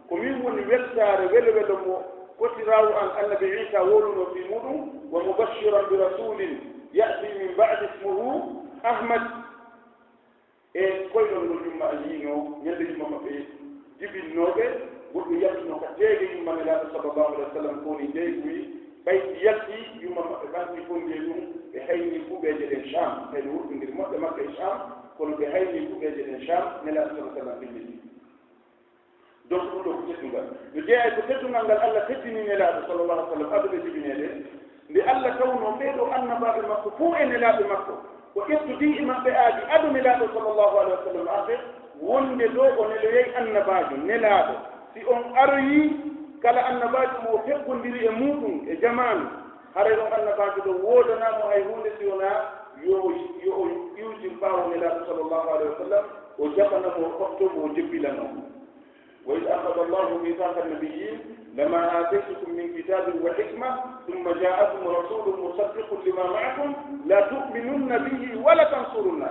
ko min woni weltaare welo-welo mo kotiraawo an Annabi Iisa wowlunoo fii muuɗum, "wa mubashiran bi rasulin ya'ti min ba'di ismuhu Ahmad." E koyɗol ngol yumma an yiinoo, ñande yumma maɓɓe jibinnooɓe, goɗɗo yaltunoo ka teege yumma Nelaaɗo sallallahu alaihi wa sallam, ko woni ndeyguy, ɓay si yalti, yumma maɓɓe ɓanti fonndee ɗum, ɓe haynii kuɓeeje ɗen Sham. Tawi no wurtindiri moƴƴa Makka e Sham, kono ɓe haynii kuɓeeje ɗen Sham, Nelaaɗo sallallahu alaihi wa sallam filliti. Donc, ɗum ɗoo ko teddungal. No jeyaa e ko teddungal ngal Allah teddini Nelaaɗo sallallahu alaihi wa sallam, ado ɓe jibineede. Nde Allah tawnoo ɓee ɗoo annabaaɓe makko fow e nelaaɓe makko, o ƴettodii e maɓɓe aadi ado Nelaaɗo sallallahu alaihi wa sallam arde, wonde ɗoo o neloyay annabaajo, nelaaɗo. Si on aroyii, kala annabaajo mo o feggondiri e muuɗum e jamaanu, haray on annabaajo ɗon woodanaa mo hay huunde si wonaa yo o, yo o iwtir ɓaawo Nelaaɗo sallallahu alaihi wa sallam, o jaɓana mo, o hottoo mo, o jebbilanoo mo. وإذ أخذ الله ميثاق النبيين لما آتيتكم من كتاب وحكمة ثم جاءكم رسول مصدق لما معكم لتؤمنن به ولتنصرنه.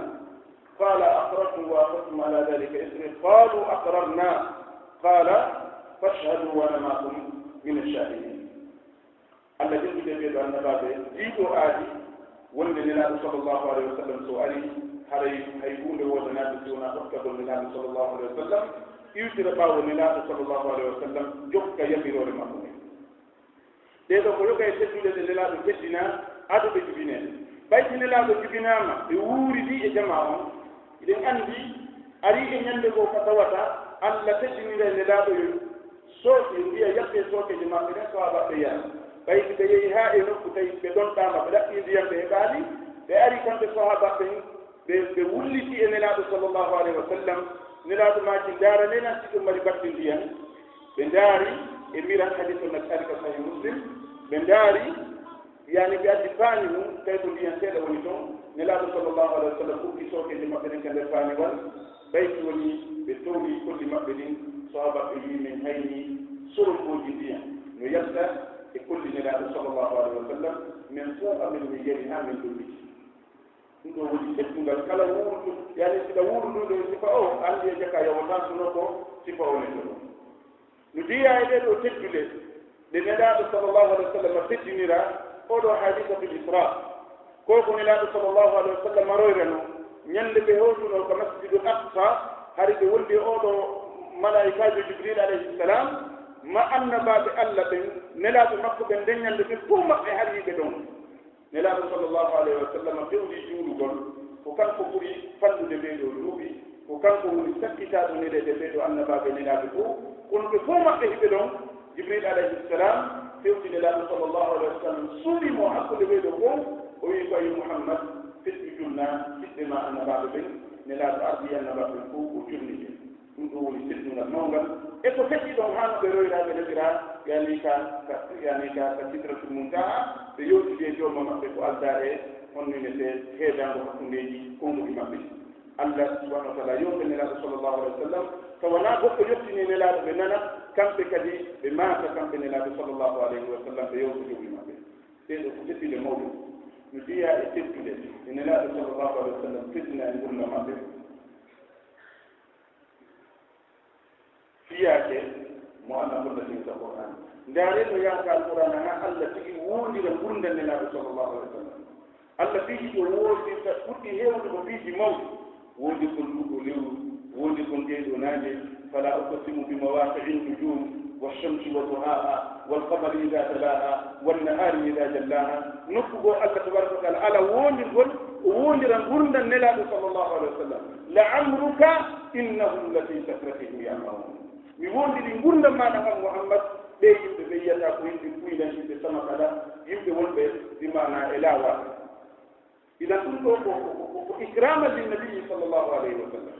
قال أقررتم وأخذتم على ذلك إصري؟ قالوا أقررنا. قال فاشهدوا وأنا معكم من الشاهدين. Allah jokkude ɓee ɗo annabaaɓe, ɗii ɗo aadi wonde Nelaaɗo sallallahu alayhi wa sallam so ari, haray hay huunde woodanaaki si wonaa ɗoftagol Nelaaɗo sallallahu alayhi wa sallam, iwtira ɓaawo Nelaaɗo sallallahu alayhi wa sallam, jokka yamiroore makko nde. Ɗee ɗo ko yoga e teddude ɗe Nelaaɗo teddinaa, ado ɓe jibinee. Ɓay si Nelaaɗo jibinaama, ɓe wuuridii e jamaa on, hiɗen anndi, arii e ñannde goo ka tawata Allah teddinira e Nelaaɗo yo sooke, yo mbiya yaɓɓee sookeeje maɓɓe ɗen, sahaabaaɓe yara. Ɓay si ɓe yehi haa e nokku tawi ɓe ɗonɗaama, ɓe ɗaɓɓii ndiyam ɓe heɓaali, ɓe ari kamɓe sahaabaaɓe ɓen, ɓe, ɓe wulliti e Nelaaɗo sallallahu alayhi wa sallam, Nelaaɗo maaki, ndaara nde na si ɗum mari batte ndiyam. Ɓe ndaari e miran, hadiis on na tawi ka Sahih Muslim, ɓe ndaari, yani ɓe addi paani mum, tawi ko ndiyam seeɗa woni ton. Nelaaɗo sallallahu alayhi wa sallam ukki sookeeje maɓɓe ɗen ka nder paaniwal, ɓay si woni ɓe towni kolli maɓɓe ɗin, sahaabaaɓe wi'i, "Men hayni sorombooji ndiyam no yalta e kolli Nelaaɗo sallallahu alayhi wa sallam, men fow amen min yari haa men ɗolliti." Ɗum ɗo woni teddungal kala wuurdu, yani siɗa wuurdu ɗo e sifa o, anndi e jaka yawataa suno ko sifa o ne ɗo. No jeyaa e ɗee ɗo teddude, ɗe Nelaaɗo sallallahu alayhi wa sallam teddinira, oo ɗo hadiisatul Isra. Ko ko Nelaaɗo sallallahu alayhi wa sallam maroyrano, ñande ɓe hewtuno ka Masjidul Aqsa, hari ɓe wondi e oo ɗo malaa'ikaajo Jibril alayhi salam, ma annabaaɓe Allah ɓen, Nelaaɓe makko ɓen, nden ñande ɓe fow maɓɓe hari ɓe ɗon. Nelaaɗo sallallahu alayhi wa sallam fewndii juulugol, ko kanko ɓuri fanɗude ɓee ɗoo duuɓi, ko kanko woni sakkitaaɗo neleede ɓee ɗoo annabaaɓe nelaaɓe fow, kono ɓe fow maɓɓe hiɓe ɗon. Jibril alayhi salam fewti Nelaaɗo sallallahu alayhi wa sallam, suuɗii mo hakkunde ɓee ɗoo fow, o wi'i ko, "Ayo Muhammad, fettu julna ɓiɓɓe ma annabaaɓe ɓen." Nelaaɗo ardii annabaaɓe ɓen fow, o julni ɓe. Ɗum ɗoo woni teddungal mawngal. E ko feƴƴi ɗon haa no ɓe royraa, ɓe naɓiraa, yani ka, ka, yani ka, ka Sidratul Muntaha, ɓe yewtidi e jooma maɓɓe ko aldaa e on ninete heedaango hakkundeeji konnguɗi maɓɓe. Allah subhanahu wa taala yewta Nelaaɗo sallallahu alayhi wa sallam, tawa wanaa goɗɗo yettini Nelaaɗo ɓe nana, kamɓe kadi ɓe maata, kamɓe Nelaaɗo sallallahu alayhi wa sallam, ɓe yewta jogi maɓɓe. Ɗee ɗoo ko teddude mawɗo. No jeyaa e teddude, e Nelaaɗo sallallahu alayhi wa sallam teddina e ngurndan maɓɓe. Fiyaake mo Allah hollaten ka Qur'aan. Ndaaree no yahata Alqur'aan, haa Allah tigi woondira ngurndan Nelaaɗo sallallahu alayhi wa sallam. Allah piiji ɗo woondirta ɓurɗi heewde ko piiji mawɗi. Woondirgol nduu ɗoo lewru, woondirgol ndee ɗoo naange, "Falaa uqsimu bi mawaaqi'in nujuum, wash-shamsi wa duhaahaa, wal qamari idhaa talaahaa, wan nahaari idhaa jallaahaa." Nokku goo Allah tabaaraka wa taala ala woondirgol, o woondira ngurndan Nelaaɗo sallallahu alayhi wa sallam. "La'amruka innahum lafii sakratihim ya'mahuun." Mi woondirii ngurndan maaɗa an Muhammad, ɓee yimɓe ɓe yi'ataa ko yimɓe kuyɗan, yimɓe samakala, yimɓe wonɓe bi maanaa e laawaaɗe. Idan ɗum ɗoo ko, ko, ko, ko ikraman lin nabiyyi sallallahu alayhi wa sallam.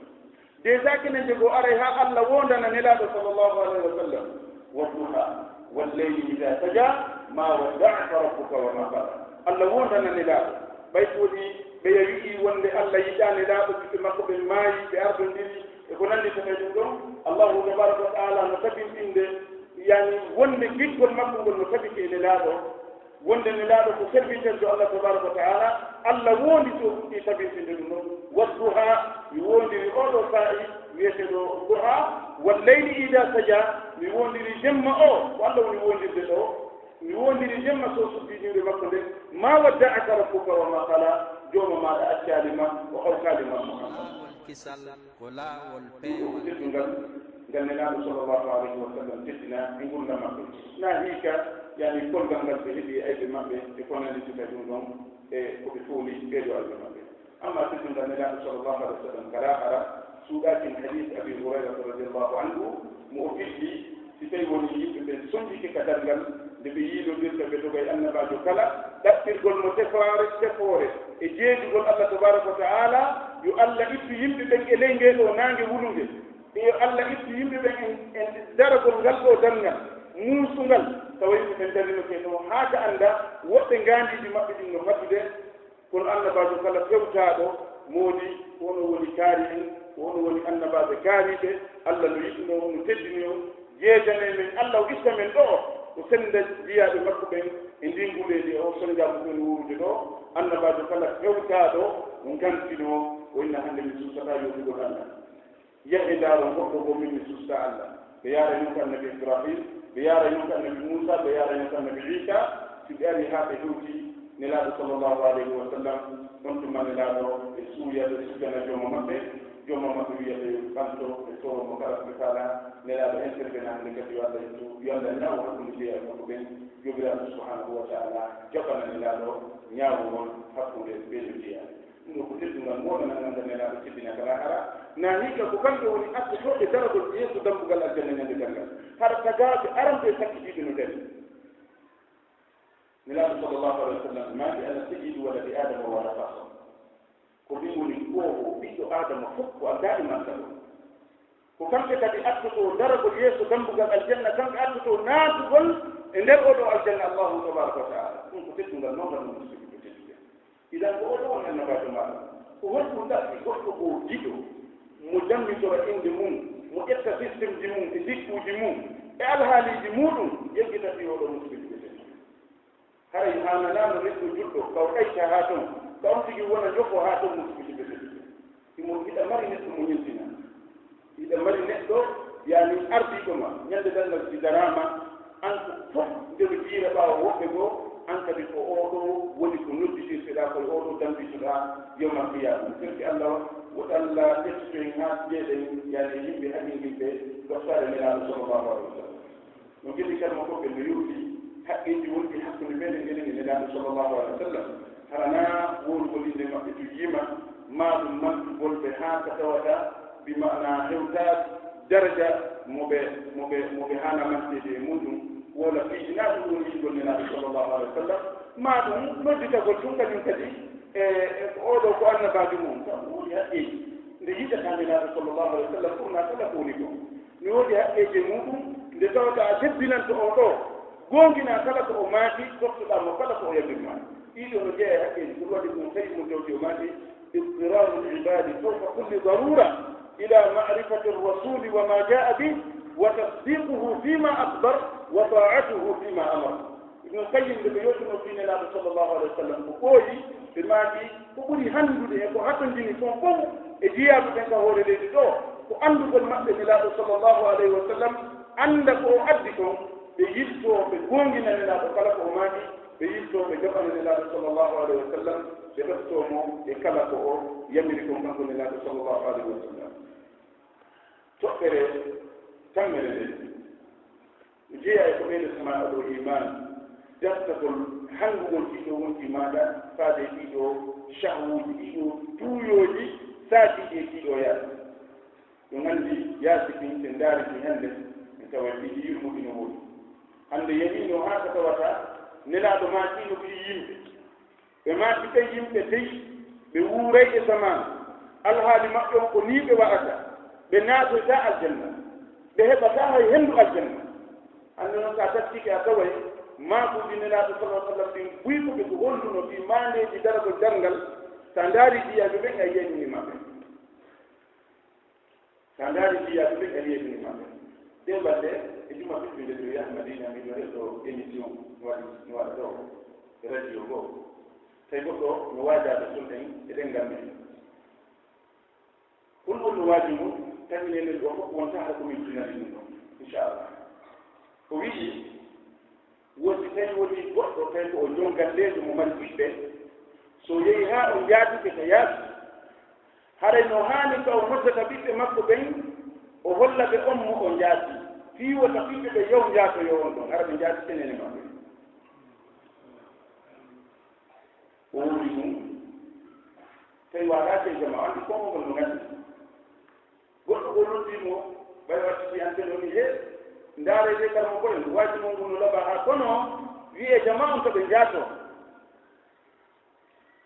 Déjà kenen jogoo aray haa Allah woondana Nelaaɗo sallallahu alayhi wa sallam. "Wadduhaa, wal layli idhaa sajaa, maa wadda'aka rabbuka wa maa qalaa." Allah woondana Nelaaɗo. Ɓay ko woni ɓe ya wi'i wonde Allah yiɗaa Nelaaɗo, ɓiɓɓe makko ɓen maayi, ɓe ardondiri, e ko nanndi ko e ɗum ɗon, Allahu tabaaraka wa taala no tabintinde, yani, wonde giggol makko ngol no tabiti e Nelaaɗo, wonde Nelaaɗo ko serviteur de Allah tabaaraka wa taala, Allah wondi to fuɗɗi tabintinde ɗum ɗon. "Wadduhaa", mi wondiri oo ɗoo saa'i wiyeteeɗo duhaa, "wal layli idhaa sajaa", mi wondiri jemma o, ko Allah woni wondirde ɗoo, mi wondiri jemma so suɓii juuɗe makko nde, "maa wadda'aka rabbuka wa maa qalaa", jooma maaɗa accaali ma, o hawtaali ma Muhammad. Laawol kisal ko laawol ɗum ko peewal. Teddungal ngal Nelaaɗo sallallahu alayhi wa sallam teddina e ngurndan maɓɓe. Na hiika, yani, kolgal ngal ɓe heɓi e ayɓe maɓɓe e ko nanndi e ɗum ɗon, e ko ɓe fowli ɓee ɗoo ayɓe maɓɓe. Amma teddungal Nelaaɗo sallallahu alayhi wa sallam ka laahara suuɗaaki e hadiis Abi Hurayrata radiyallahu anhu, mo o fillii, si tawii wonii yimɓe ɓen sonndike ka darngal, nde ɓe yiilondirta ɓe doga e annabaajo kala, ɗaɓɓirgol mo tefaare, tefoore e jeejugol Allah tabaaraka wa ta'ala, yo Allah ittu yimɓe ɓen e ley ngee ɗoo naange wulunge, e yo Allah ittu yimɓe ɓen e, e daragol ngal ɗoo darngal muusungal, tawa yimɓe ɓen darinoke ɗoo haa ka annda woɓɓe ngaandiiji maɓɓe ɗin no fatude. Kono annabaajo kala fewtaaɗo moodi, ko onon woni kaari en, ko onon woni annabaaɓe kaariiɓe, Allah no yiɗunoo on, no teddinii on, jeejanee men, Allah o itta men ɗoo, o sennda jiyaaɓe makko ɓen e ndin nguleendi e oo sonnjaagu ɓen wuurude ɗoo. Annabaajo kala fewtaaɗo no ngantinoo O inna hannde mi suusataa yoɓugol Allah. Yahi ndaaron goɗɗo goo, min mi suusataa Allah. Ɓe yaara yonka annabi Ibrahim, ɓe yaara yonka annabi Muusa, ɓe yaara yonka annabi Iisa. Si ɓe ari haa ɓe hewti Nelaaɗo sallallahu alayhi wa sallam, on tuma Nelaaɗo ɓe suuya, ɓe sujjana jooma maɓɓe. Jooma maɓɓe wiya ɓe ɓanto, ɓe toro mo kala ko ɓe faalaa. Nelaaɗo intervena hannde kadi yo Allah ittu, yo Allah ñaawo hakkunde jeyaa makko ɓen. Joomiraaɗo subhanahu wa ta'ala jaɓana Nelaaɗo ñaawo ngon hakkunde ɓee ɗoo jeyaa. Ɗum ɗoo ko teddungal mawɗo, na ngannda Nelaaɗo teddinaka laakara. Na hikka ko kamɓe woni attotooɓe daragol yeeso dambugal aljanna ñande darngal. Hara tagaaɓe aranɓe e sakkitiiɓe no dari. Nelaaɗo sallallahu alayhi wa sallam maaki, "Ana sayyidu waladi Aadama wa laa fakhra." Ko min woni kooho ɓiɗɗo Aadama fof, ko aldaa e makka ɗo. Ko kamɓe kadi attotoo daragol yeeso dambugal aljanna, kamɓe attotoo naatugol e nder oo ɗoo aljanna Allahu tabaaraka wa ta'ala. Ɗum ko teddungal mawngal no musiɗɓe tedduɓe. Idan ko oo ɗoo woni annabaajo maaɗa. Ko honɗum ɗaɓɓi goɗɗo goo giɗo mo jammitora innde mum, mo ƴetta système ji mum e jikkuuji mum e alhaaliiji muuɗum, yeggita fii oo ɗoo musiɗɓe tedduɓe? Haray haananaano neɗɗo juɗɗo, ka o ɗayta haa ton, ka on tigi wona njofo haa ton, musiɗɓe tedduɓe. Himo hiɗa mari neɗɗo mo ñintina. Hiɗa mari neɗɗo, yaani ardiiɗo ma, ñande darngal si daraama, an ko fof nde ɓe jiira ɓaawo woɓɓe goo, an kadi ko oo ɗoo woni ko nodditirteɗaa, ko e oo ɗoo dambitoɗaa yawmal qiyaama. Sirki Allah, woto Allah ƴettu to en haa jeeɗen, yaani yimɓe haqqinɗinɓe ɗoftaade Nelaaɗo sallallahu alaihi wa sallam. No gilli kalma ko ɓe no yewti haqqeeji wonɗi hakkunde meɗen enen e Nelaaɗo sallallahu alaihi wa sallam. Hara na wowlugol innde maɓɓe to yiima, maa ɗum mantugol ɓe haa ka tawata bi maana hewtaade daraja mo ɓe, mo ɓe, mo ɓe haana manteede e muuɗum, wowla piiji na ɗum woni yiɗugol Nelaaɗo sallallahu alaihi wa sallam, maa ɗum nodditagol tun kañum kadi e, e ko oo ɗoo ko annabaajo mum, kam woni haqqeeji. Nde yiɗata Nelaaɗo sallallahu alaihi wa sallam ɓurna kala ko woni ko. Mi woodi haqqeeji e muuɗum, nde tawata a teddinanto oo ɗoo, goonginaa kala ko o maaki, tottoɗaa mo kala ko o yamir maa. Ɗii ɗoo no jeyaa e haqqeeji, ɗum waɗi ɗum tawi mo jawdi o maaki, اضطرار العباد فوق كل ضرورة إلى معرفة الرسول وما جاء به، وتصديقه فيما أخبر، وطاعته فيما أمر. Ibnu Qayyim, nde ɓe yewtunoo fii Nelaaɗo sallallahu alaihi wa sallam, ko ɓooyi, ɓe maaki, ko ɓuri hanndude e ko hatonjini kon fof e jiyaaɓe ɓen ka hoore leydi ɗoo, ko anndugol maɓɓe Nelaaɗo sallallahu alaihi wa sallam, annda ko o addi kon, ɓe yiɗtoo, ɓe goongina Nelaaɗo kala ko o maaki, ɓe yiɗtoo, ɓe jaɓana Nelaaɗo sallallahu alaihi wa sallam, ɓe ɗoftoo mo e kala ko o yamiri kon, kanko Nelaaɗo sallallahu alaihi wa sallam. Toɓɓere tammere nden, no jeyaa e ko ɓeydatnoo maa ɗoo iimaan, dartagol, hanngugol ɗii ɗoo wonki maaɗa, faade ɗii ɗoo shahwuuji, ɗii ɗoo tuuyooji saakiiɗi e ɗii ɗoo yaasi. Ɗum anndi yaasi ɗin, si en ndaarii ɗi hannde, en taway ɗi yurmo ɗi no woodi. Hannde yahiino haa ko tawata Nelaaɗo maa ɗii no fii yimɓe. Ɓe maaki ɓen yimɓe dey, ɓe wuuray e samaan. Alhaali maɓɓe on ko nii ɓe wa'ata. Ɓe naatoytaa aljanna. Ɓe heɓataa hay henndu aljanna. Hannde non, si a taskike, a taway maakuuji Nelaaɗo sallallahu alaihi wa sallam ɗin buy ko ɓe ko holluno fii maandeeji daragol darngal. Si a ndaarii jiyaaɓe ɓen, a yi'ay ɗum e maɓɓe. Si a ndaarii jiyaaɓe ɓen, a yi'ay ɗum e maɓɓe. Ɗee balɗe, e juma ɓiɗɗo nde, mi yaha Madina, miɗo heɗoo émission no waɗi, no waɗa ɗoo e radio goo. Tawi goɗɗo no waajaade toon en e ɗemngal men. Kono on no waaji mo, tawi enen ɗoo fof wontaa hay ko min tinani ɗum ɗoo, inchallah. O wi'i, won si tawi wonii goɗɗo, tawi ko o jom galleejo mo mari ɓiɓɓe, so yehi haa o njaatike ka yaasi, haray no haani ka o noddata ɓiɓɓe makko ɓen, o holla ɓe on mo o njaati, fii wota ɓiɓɓe ɓen yaw njaatoyoo on ɗon, hara ɓe njaatike neene maɓɓe. O wowli ɗum, tawi waɗaaki e jama, anndi ko mo ngon no nganndi. Goɗɗo goo noddii mo, ɓay o acciti antenne, o wi'i, "Hee, ndaaree dee kala mo koye, waaji mon ngun no laɓaa haa kono, wi'ee jamaa on to ɓe njaatoo."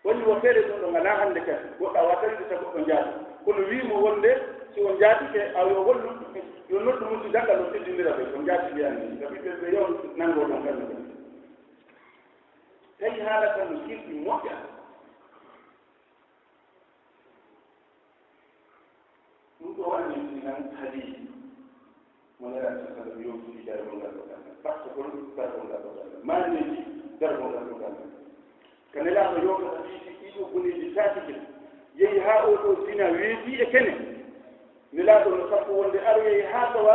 O wi'i, "Wo feere ɗum ɗo ngalaa hannde kadi, goɗɗo a waawataa wi'ude tan goɗɗo njaatoo." Kono wi'i mo wonde, si o njaatike, a yo hollu, yo noddu mum si danngal o teddindira ɓe, o njaatike anndi. Sabi ɓe, ɓe yo nanngoo ɗon kamɓe kadi. Tawi haala kan no sirti moƴƴa. Ɗum ɗo anndintinii en hadiisi mo Nelaaɗo sallallahu alaihi wa sallam yewti fii daragol ngal ɗoo darngal, battagol daragol ngal ɗoo darngal, maaneeji daragol ngal ɗoo darngal. Ka Nelaaɗo yewtata fii ɗii ɗoo boneeji tati ɗin, Yehi haa oo ɗoo zina weetii e kene. Nelaaɗo no sappo wonde aroyay haa tawa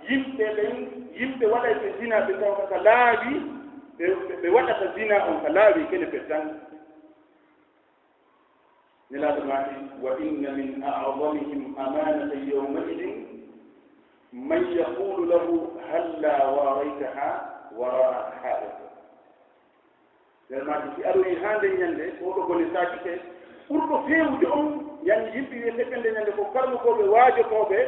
yimɓe ɓen, yimɓe waɗayɓe zina ɓe tawa ka laawi, ɓe, ɓe, ɓe waɗata zina on ka laawi kene ɓe tan. Nelaaɗo maaki, "Wa inna min a'zamihim amanatan yawma idin man yaqulu lahu halla waraytaha wara'a ha'id." Nder maaki, si aroyi haa nden ñande, oo ɗoo bone saakike, ɓurɗo feewude on, yani yimɓe wi'eteɓe nde ñande ko karmukooɓe, waajotooɓe,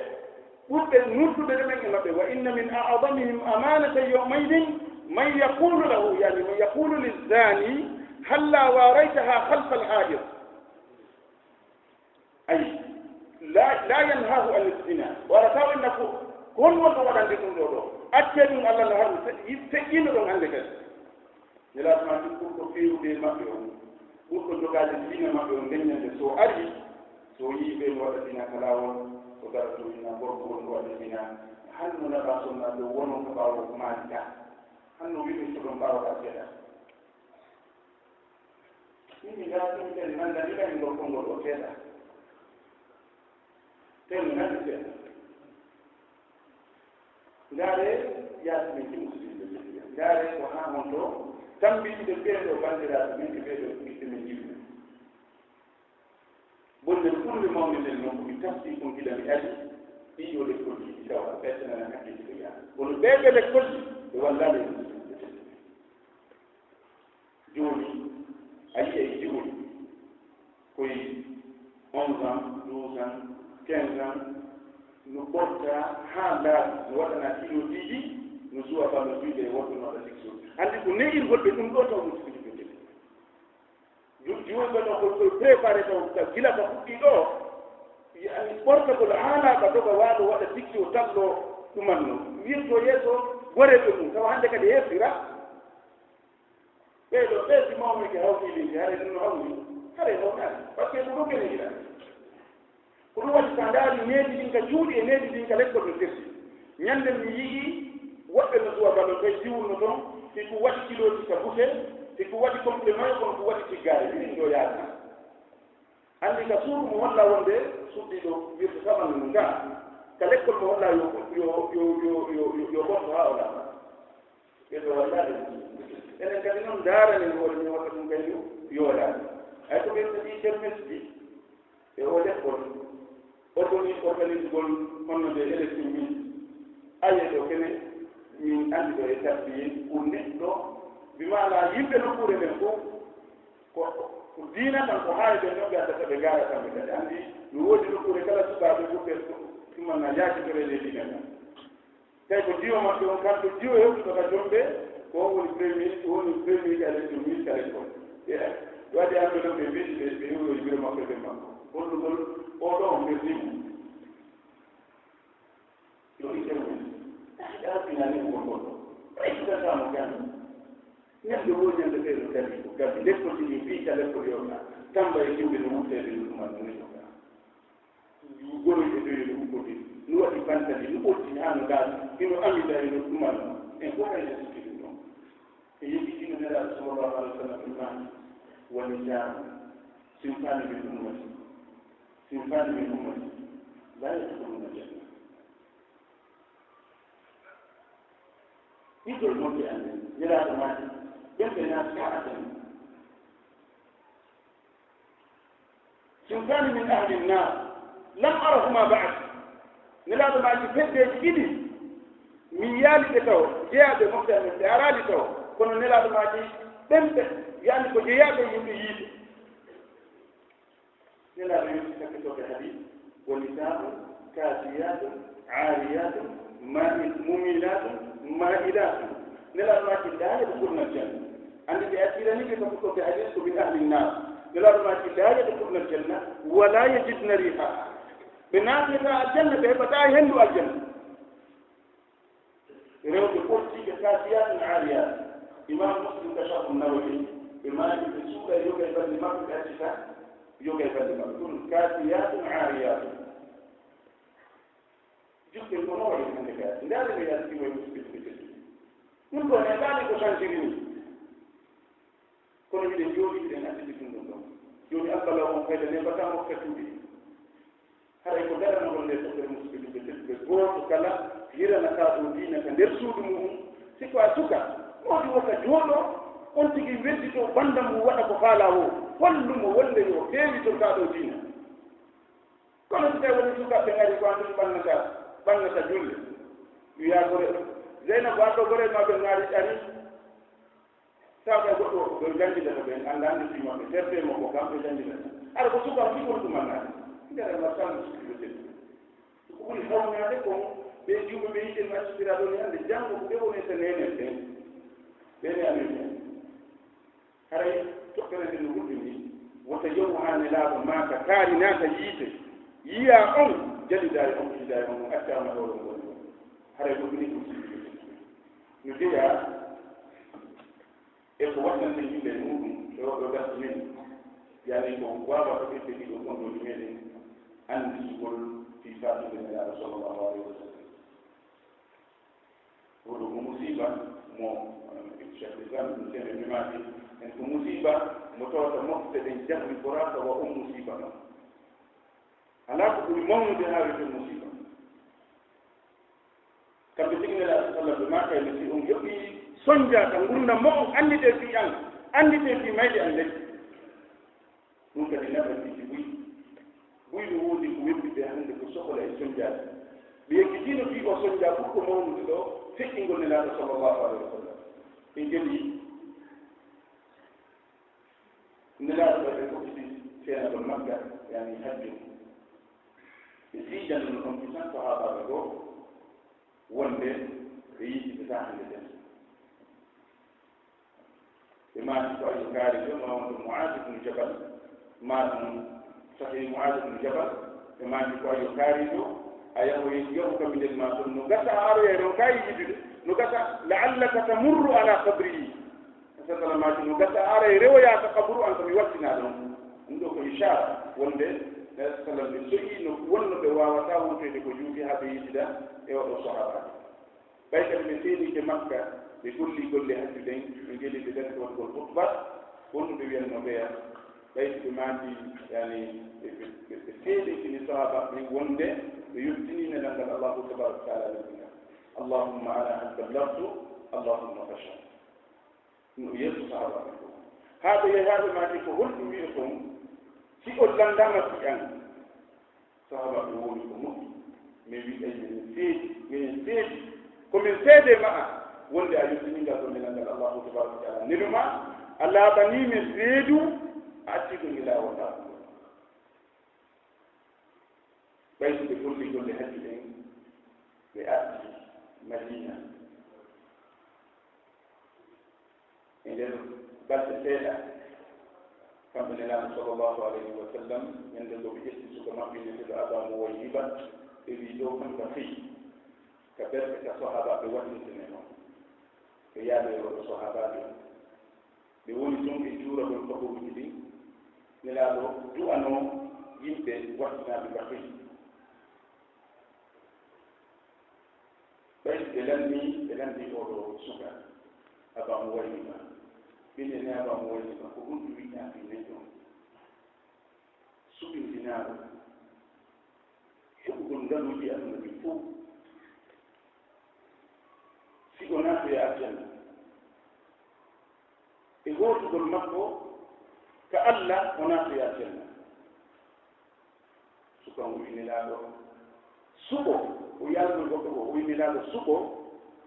ɓurɓe nuldude ɗumen e maɓɓe. "Wa inna min a'zamihim amanatan yawma idin man yaqulu lahu", yani man yaqulu lizzani, "Halla waraytaha khalfal ha'id." Ay, la, la yanhahu an zina. Wara taw inna ko, ko hon wonɗo waɗande ɗum ɗoo ɗoo? Accee ɗum, Allah no harmi, fe-, feƴƴiino ɗon hannde kadi. Nelaaɗo maaki, ɓurɗo feewude e maɓɓe on, ɓurɗo jogaade diina maɓɓe on, nden ñande so ari, so yii ɓe no waɗa zina ka laawol, o dara to inna gorko won no waɗa zina, hanno naɓa sonna dow wonon ka ɓaawo maaki ka. Hanno wi'ude so ɗon ɓaawo ka seeɗa. Min mi ngaa ɗum ɓen nanndani ɓen ngol konngol o seeɗa. Ɓen nganndi seeɗa. Ndaaree yaasi min ki musidɓe ɓe. Ndaaree ko haa honto tammbitude ɓee ɗoo banndiraaɓe men e ɓee ɗoo ɓiɓɓe men yimɓe. Bonde ɓurnde mawnde nden noon ko mi tafsii kon gila mi ari, ɗii ɗoo lekkolji ɗi tawa ɓe tenana hakkille ko yaha. Kono ɓee ɓe lekkolji ɓe wallaali e musidɓe ɓe. Jooni, a yi'ay jiwol koye onze ans, douze ans, quinze ans, no ɓorta haa laaɓi, no waɗana kilo ɗiɗi, no suwa ba no wiide e woɗɓe no waɗa sikso. Anndi ko ne'irgol ɓe ɗum ɗoo taw ɗum sikki ɗum tigi. Ju-, jiwol ɓe ɗoo ko, ko préparé taw ka gila ka fuɗɗi ɗoo, yani ɓortagol haa laaɓa doga waalo waɗa sikki o tallo ɗumanno. Wirto yeeso goreeɓe mum, tawa hannde kadi hersira. Ɓee ɗoo, ɓee si mawɓe ke hawti linki, haray ɗum no hawti, haray hawtaani. Parce que ko ɗum kene yiɗa. Ko ɗum waɗi, so a ndaari needi ɗin ka cuuɗi e needi ɗin ka lekkol no firti. Ñande mi yi'i woɓɓe no suwa ballon, tawi jiwunno ton, si ko waɗi kilooji ka bute, si ko waɗi complément, kono ko waɗi tiggaare, minin ɗoo yaadna. Anndi ka suudu mo holla wonde suddiiɗo wirde saɓan mum ngaa, ka lekkol mo holla yo, yo, yo ɓorto haa o laaɓa. Ɓe ɓe wallaade ɗum. Enen kadi noon ndaaranen hoore men wata ɗum kadi yooɗaade. Hay ko ɓen kadi kermesdi e o lekkol, organi-, organisgol honno nde élection min. Aye ɗo kene min anndi ɗo e tabbiyee pour neɗɗo, bi maana yimɓe nokkuure nden fof, ko, ko diina tan ko haani ɓen noon ɓe addata ɓe ngaara kamɓe kadi. Anndi mi woodi nokkuure kala sukaaɓe ɓurɓe ɗumanna yaakitoreede e diina kan. Tawi ko diwo maɓɓe on, kanko diwo hewtuɗo ka jomɓe, ko on woni premier, ko woni premier ka élection min ka l'école. Ɓe waɗi enveloppe ɓe mbiɗi ɓe, ɓe iwroyi biro maɓɓe ɓe makko. Hollugol oo ɗoo on ɓe dimu. Yo internet. Ɗaɓɓinani ko goɗɗo. Ɓay sukatamo kan. Ñande wo ñande ɓe no kadi ko kadi. Lekkol ɗi fii ka lekkol yo ka. Tamba e jiwɓe no wutte ɓe no ɗumal no ka. Goroy e doyde huɓɓude, no waɗi bantali, no ɓotti haa no daaɗi, hino amida, hino ɗumanno. En fof hay en sikki ɗum ɗon. E yejjitino Nelaaɗo sallallahu alaihi wa sallam ɗum maaki, "Wa nisa'un sinfani min ummati, sinfani min ummati, la yadkhuluna janna." Ɗiɗol bonɓe amen, Nelaaɗo maaki, ɓen ɓe naati haa aljanna. Sinfani min ahli nnar, lam arahuma ba'd. Nelaaɗo maaki feddeeji ɗiɗi, min yaali ɓe taw, jeyaaɓe mofte amen, ɓe araali taw. Kono Nelaaɗo maaki ɓen ɓe, yani ko jeyaaɓe yimɓe yiite. Nelaaɗo yonti sakkitooɓe hadis, wa nisaa'un kaasiyaatun aariyaatun maa'i-, mumilaatun maa'ilaatun. Nelaaɗo maaki, "Laa yadkhulna aljanna." Anndi ɓe accirani ɓe sakkitooɓe hadis ko min ahli nnar. Nelaaɗo maaki, "Laa yadkhulna aljanna wa laa yajidna riihaha." Ɓe naatata aljanna, ɓe heɓataa henndu aljanna. Rewɓe ɓortiiɓe kaasiyaatun aariyaat. Imam Muslim ka Sharhu Nawawi, ɓe maaki ɓe suuɗa yoga e balɗe maɓɓe, ɓe accita yoga e balɗe maɓɓe. Ɗum kaasiyaatun aariyaatun. Juɗɓe ko no waɗi hannde ka? Ndaari no yaasi ɗi wayi musidɓe ɓe tedduɓe. Ɗum ɗo neɗɗaani ko santiri ni. Kono miɗen jooɗii, miɗen acciti ɗum ɗum ɗon. Jooni, albalaa on fayda neeɓataa mofta cuuɗi ɗi. Haray ko daranagol nde toɓɓere, musidɓe julɓe tedduɓe, gooto kala hirana kaa ɗoo diina ka nder suudu mu'un. Si ko a suka, moodi wota jooɗo, on tigi wedditoo banndam mum waɗa ko faalaa woo. Hollu mo wonde yo feewito kaa ɗoo diina. Kono si tawi woni sukaaɓe ngari ko an tigi ɓannata, ɓannata julle. Wiyaa gore, Zeynabu, an ɗoo gore ma ɓe ngari ɗari. Tawa kay goɗɗo ɓe janngidata ɓen, annda annde fii maɓɓe, tertee mo ko kamɓe janngidata. Hara ko suka fii woni ɗum annaade. Ndere ma tan sikkude teddude. Ko ɓuri hawnaade ko ɓe juuɓe ɓe yiɗen accitira ɗo ni hannde, janngo ko ɓe woni e neeneeɓe ɓen. Ɓe ne amen ɓen. Haray toɓɓere nden no hulɓini, wota yahu haa Nelaaɗo maaka kaari naata yiite, yiya on, jalidaa e on, yiidaa e on, on accaama ɗo ɗon woni. Haray ko ɗum ko sikkude teddude. No jeyaa e ko waɗɗante yimɓe e muuɗum e oo ɗoo darsu men, yani ko waawata ɓesde ɗiɗo konndooji meɗen annditugol fii faatude Nelaaɗo sallallahu alayhi wa sallam. Oɗo ko musiiba mo, eh, Cheikh Islam Ibn Taymiyya maaki, en ko musiiba mo tawata mofte ɗen jahri boraaka wa on musiiba ɗon. Alaa ko ɓuri mawnude haa wiyetee musiiba. Kamɓe tigi Nelaaɗo sallam ɓe maakayno si on heɓii sonja ka ngurndan mo'on, annditee fii an, annditee fii mayde an nden. Ɗum kadi nafa piiji buy. Buy no woodi ko webbi ɓe hannde ko sokola e sonjaaji. Ɓe yeggitiino fii oo sonja ɓurɗo mawnude ɗoo feƴƴingol Nelaaɗo sallallahu alayhi wa sallam. Ɓe ngeli Nelaaɗo ɓe ɓe fokkiti feenagol Makka, yani hajju. Ɓe siijano no ɗon kisan sahaabaaɓe goo wonde ɓe yiɗi ɓe taa hannde nden. Ɓe maaki ko ayo kaari ɗo, no wonde Mu'aaz ibn Jabal, maa ɗum sahih Mu'aaz ibn Jabal, ɓe maaki ko ayo kaari ɗo, a yahoy, yahu ka minen ma ton, no gasa a aroyay ɗon ka yiɗude, no gasa la'allaka tamurru ala qabrihi. Sallallahu alayhi wa sallam, no gasa a aray rewoyaa ka qaburu an, ko mi wattinaa ɗon. Ɗum ɗoo ko ishaara wonde Nabi sallam ɓe so'ii no wonno ɓe waawataa wontoyde ko juuti haa ɓe yiitida e oo ɗoo sahaaba. Ɓay kadi ɓe seedike Makka, ɓe golli golle hajju ɗen, ɓe ngeli ɓe darti waɗugol khutba, wonno ɓe wiyanno ɓeya, ɓay si ɓe maaki, yani, ɓe, ɓe, ɓe, ɓe seedikini sahaaba ɓen wonde ɓe yottinii nelal ngal Allahu tabaraka wa taala neldi ngal. Allahumma ana hal ballaghtu, Allahumma fashhad. No yeeso sahaabaaɓe ko. Haa ɓe yahi haa ɓe maaki, ko holɗum wi'oton si on lanndaama fii an? Sahaabaaɓe woni ko moƴƴi, min wi'ay minen seedi, minen seedi. Ko min seedee ma'a wonde a yottinii ngal ɗoo nelal ngal Allahu tabaraka wa taala neli ma, a laaɓanii min reedu, a accii ɗum e laawol laaɓungol. Ɓay si ɓe golli golle hajju ɗen, ɓe arti Madiina. E nder balɗe seeɗa, kamɓe Nelaaɗo sallallahu alayhi wa sallam, ñande goo ɓe ƴetti suka maɓɓe wi'eteeɗo Abaa Muwayhiba, ɓe wi'i ɗoo kam ka fii ka berɗe ka sahaabaaɓe waɗɗintinee ɗon. Ɓe yaali e oo ɗoo sahaabaaɓe. Ɓe woni ton e juuragol kaburuuji ɗin. Nelaaɗo du'anoo yimɓe wattinaaɓe Baqi'i. Ɓay ɓe lanni, ɓe lanni oo ɗoo suka, Abaa Muwayhiba. Ɓe nene Abaa Muwayhiba, ko honɗum wi'aa fii neɗɗo suɓindinaaɗo heɓugol ngaluuji aduna ɗin fow, si o naatoya aljanna? E hootugol makko ka Alla, o naatoya aljanna. Suka on wi'i Nelaaɗo, suɓo, o yaalnii goɗɗo goo, o wi'i Nelaaɗo, suɓo,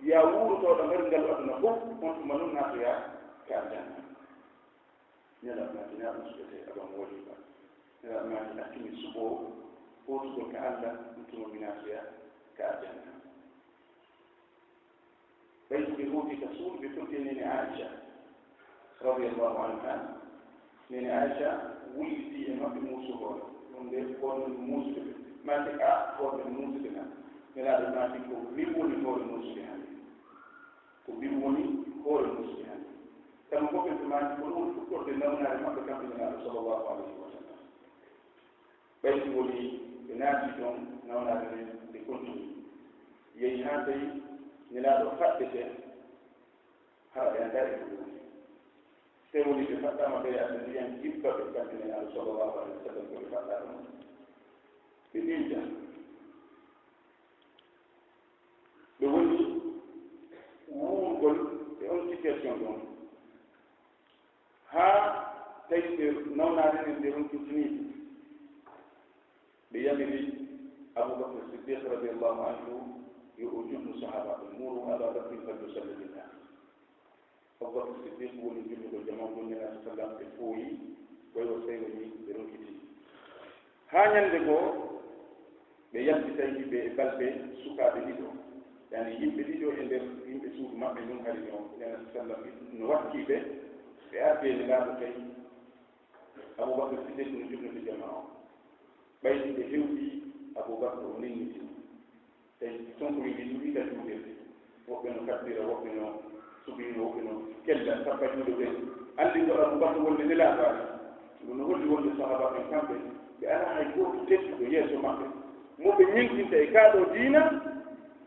yaa wuurotooɗo ngar ngalu aduna fow, on tuma non naatoya ka aljanna. Nelaaɗo maaki, hinaa ɗum suɓetee, Abaa Muwayhiba. Nelaaɗo maaki, accu mi suɓoo hootugol ka Alla, ɗum tuma mi naatoya ka aljanna. Ɓay ɓe hooti ka suudu, ɓe totti e neene Aisha, radiyallahu anha. Neene Aisha wulliti e maɓɓe muusu hoore. Ɗum nde ko ɗum muusude ɓe. Maaki, a, ko ɗum muusude na. Nelaaɗo maaki, ko min woni hoore muusude hannde. Ko min woni hoore muusude hannde. Kamɓe fof ɓe maaki, ko ɗum woni fuɗɗorde nawnaare maɓɓe kamɓe Nelaaɗo sallallahu alayhi wa sallam. Ɓay si woni ɓe naati ton nawnaare nden, ɓe kontini. Yehi haa tawi Nelaaɗo faɗɗete, hara ɓe anndaa e ko woni. Tee woni ɓe faɗɗaama ɓe yaade ndiyan jippa ɓe kamɓe Nelaaɗo sallallahu alayhi wa sallam ko ɓe faɗɗaa ɗum. Ɓe ɓilta. Ɓe woni wuurgol e on situation ɗon. Haa tawi ɓe nawnaade nden ɓe ronkitinii. Ɓe yamiri Abubakar Siddiq radiyallahu anhu yo o julnu sahaaba ɓe, muru Aba Bakrin falyusalli bin nas. Abubakar Siddiq woni julnugo jamaa on, Nelaaɗo sallam ɓe fooyi, way o tawi woni ɓe ronkiti. Haa ñande goo, ɓe yalti tawi ɓe e balbe sukaaɓe ɗiɗo, yani yimɓe ɗiɗo e nder yimɓe suudu maɓɓe, ɗum hari no Nelaaɗo sallam no wakki ɓe, ɓe ardi e Nelaaɗo tawi Abubakar Siddiq no julnude jamaa on. Ɓay ɓe hewti, Abubakar o nenniti. Tawi sonko wiɗi ɗum ita juulirde. Woɓɓe no kabbira, woɓɓe no subira, woɓɓe no kella, sabba juuɗe ɓen. Anndi ko Abubakar wonde Nelaaɗo ari. Ɗum no holli wonde sahaaba ɓen kamɓe, ɓe alaa hay gooto tedduɗo yeeso maɓɓe, mo ɓe ñenkinta e kaa ɗoo diina,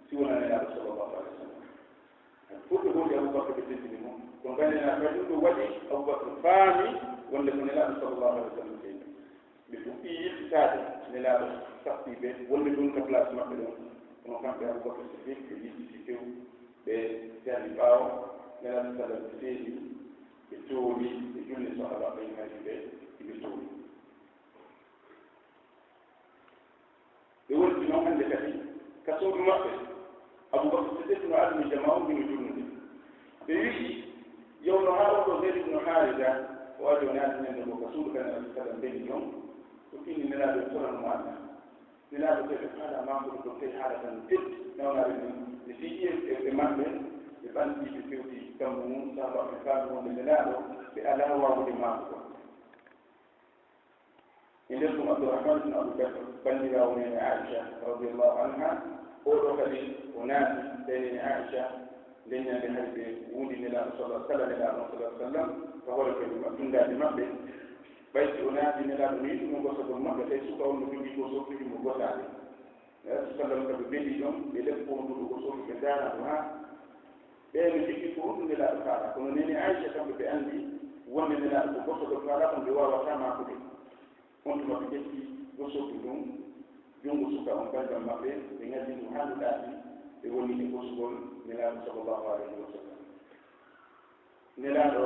si wonaa Nelaaɗo sallallahu alaihi wa sallam. Fof ɓe hooti Abubakar, ɓe teddini mo. Kono kadi Nelaaɗo kadi ɗum ɗo waɗi Abubakar faami wonde ko Nelaaɗo sallallahu alaihi wa sallam jeyi. Ɓe fuɗɗii yiltitaade, Nelaaɗo sappii ɓe, wonde ɗum ka place maɓɓe ɗon. Kono kamɓe Abubakar Siddiq, ɓe yiltiti few, ɓe darni ɓaawo, Nelaaɗo sallam seedi, ɓe tooli, ɓe julni sahaaba ɓen, hay ɓe, ɓe tooli. Ɓe wonti noon hannde kadi ka suudu maɓɓe. Abubakar Siddiq no aduni jamaa on, hino julnude. Ɓe wi'i, yewno haa oo ɗoo Zayd ibn Haarisa, o ari o naati ñande goo ka suudu ka Nelaaɗo sallam, ɓe nani ɗon, o tinni Nelaaɗo e torano mo Allah. Nelaaɗo tawi ɓe faalaa maakude ɗon, tawi haala kan no teddi, nawnaare nden, ɓe fiyi e, e, e maɓɓe, ɓe ɓanti, ɓe fewti kammu mum, sahaaba ɓe faami wonde Nelaaɗo, ɓe alaa waawude maakude. E nder ɗum, Abdurrahman ibn Abu Bakr, banndiraawo neene Aisha radiyallahu anha, oo ɗoo kadi o naati, tawi neene Aisha, nden ñande hari ɓe wundi Nelaaɗo sallallahu alaihi wa sallam, Nelaaɗo sallallahu alaihi wa sallam, ka hoore koyɗe maɓɓe, tundaaji maɓɓe. Ɓay si o naati, Nelaaɗo no yiɗuno gosagol maɓɓe, tawi suka on no jogii ko softude mo gosaade. Nelaaɗo sallam ka ɓe ɓeɗi ɗon, ɓe leppo on ɗo ko sofi ɓe ndaara mo haa. Ɓe no jogii ko honɗum Nelaaɗo faala, kono neene Aisha kamɓe ɓe anndi wonde Nelaaɗo ko gosagol faala, kono ɓe waawataa maakude. On tuma ɓe ƴetti gosordu ndun, junngo suka on, banngal maɓɓe, ɓe ŋaddi ndu haa ndu ɗaati, ɓe woni e gosugol Nelaaɗo sallallahu alayhi wa sallam. Nelaaɗo,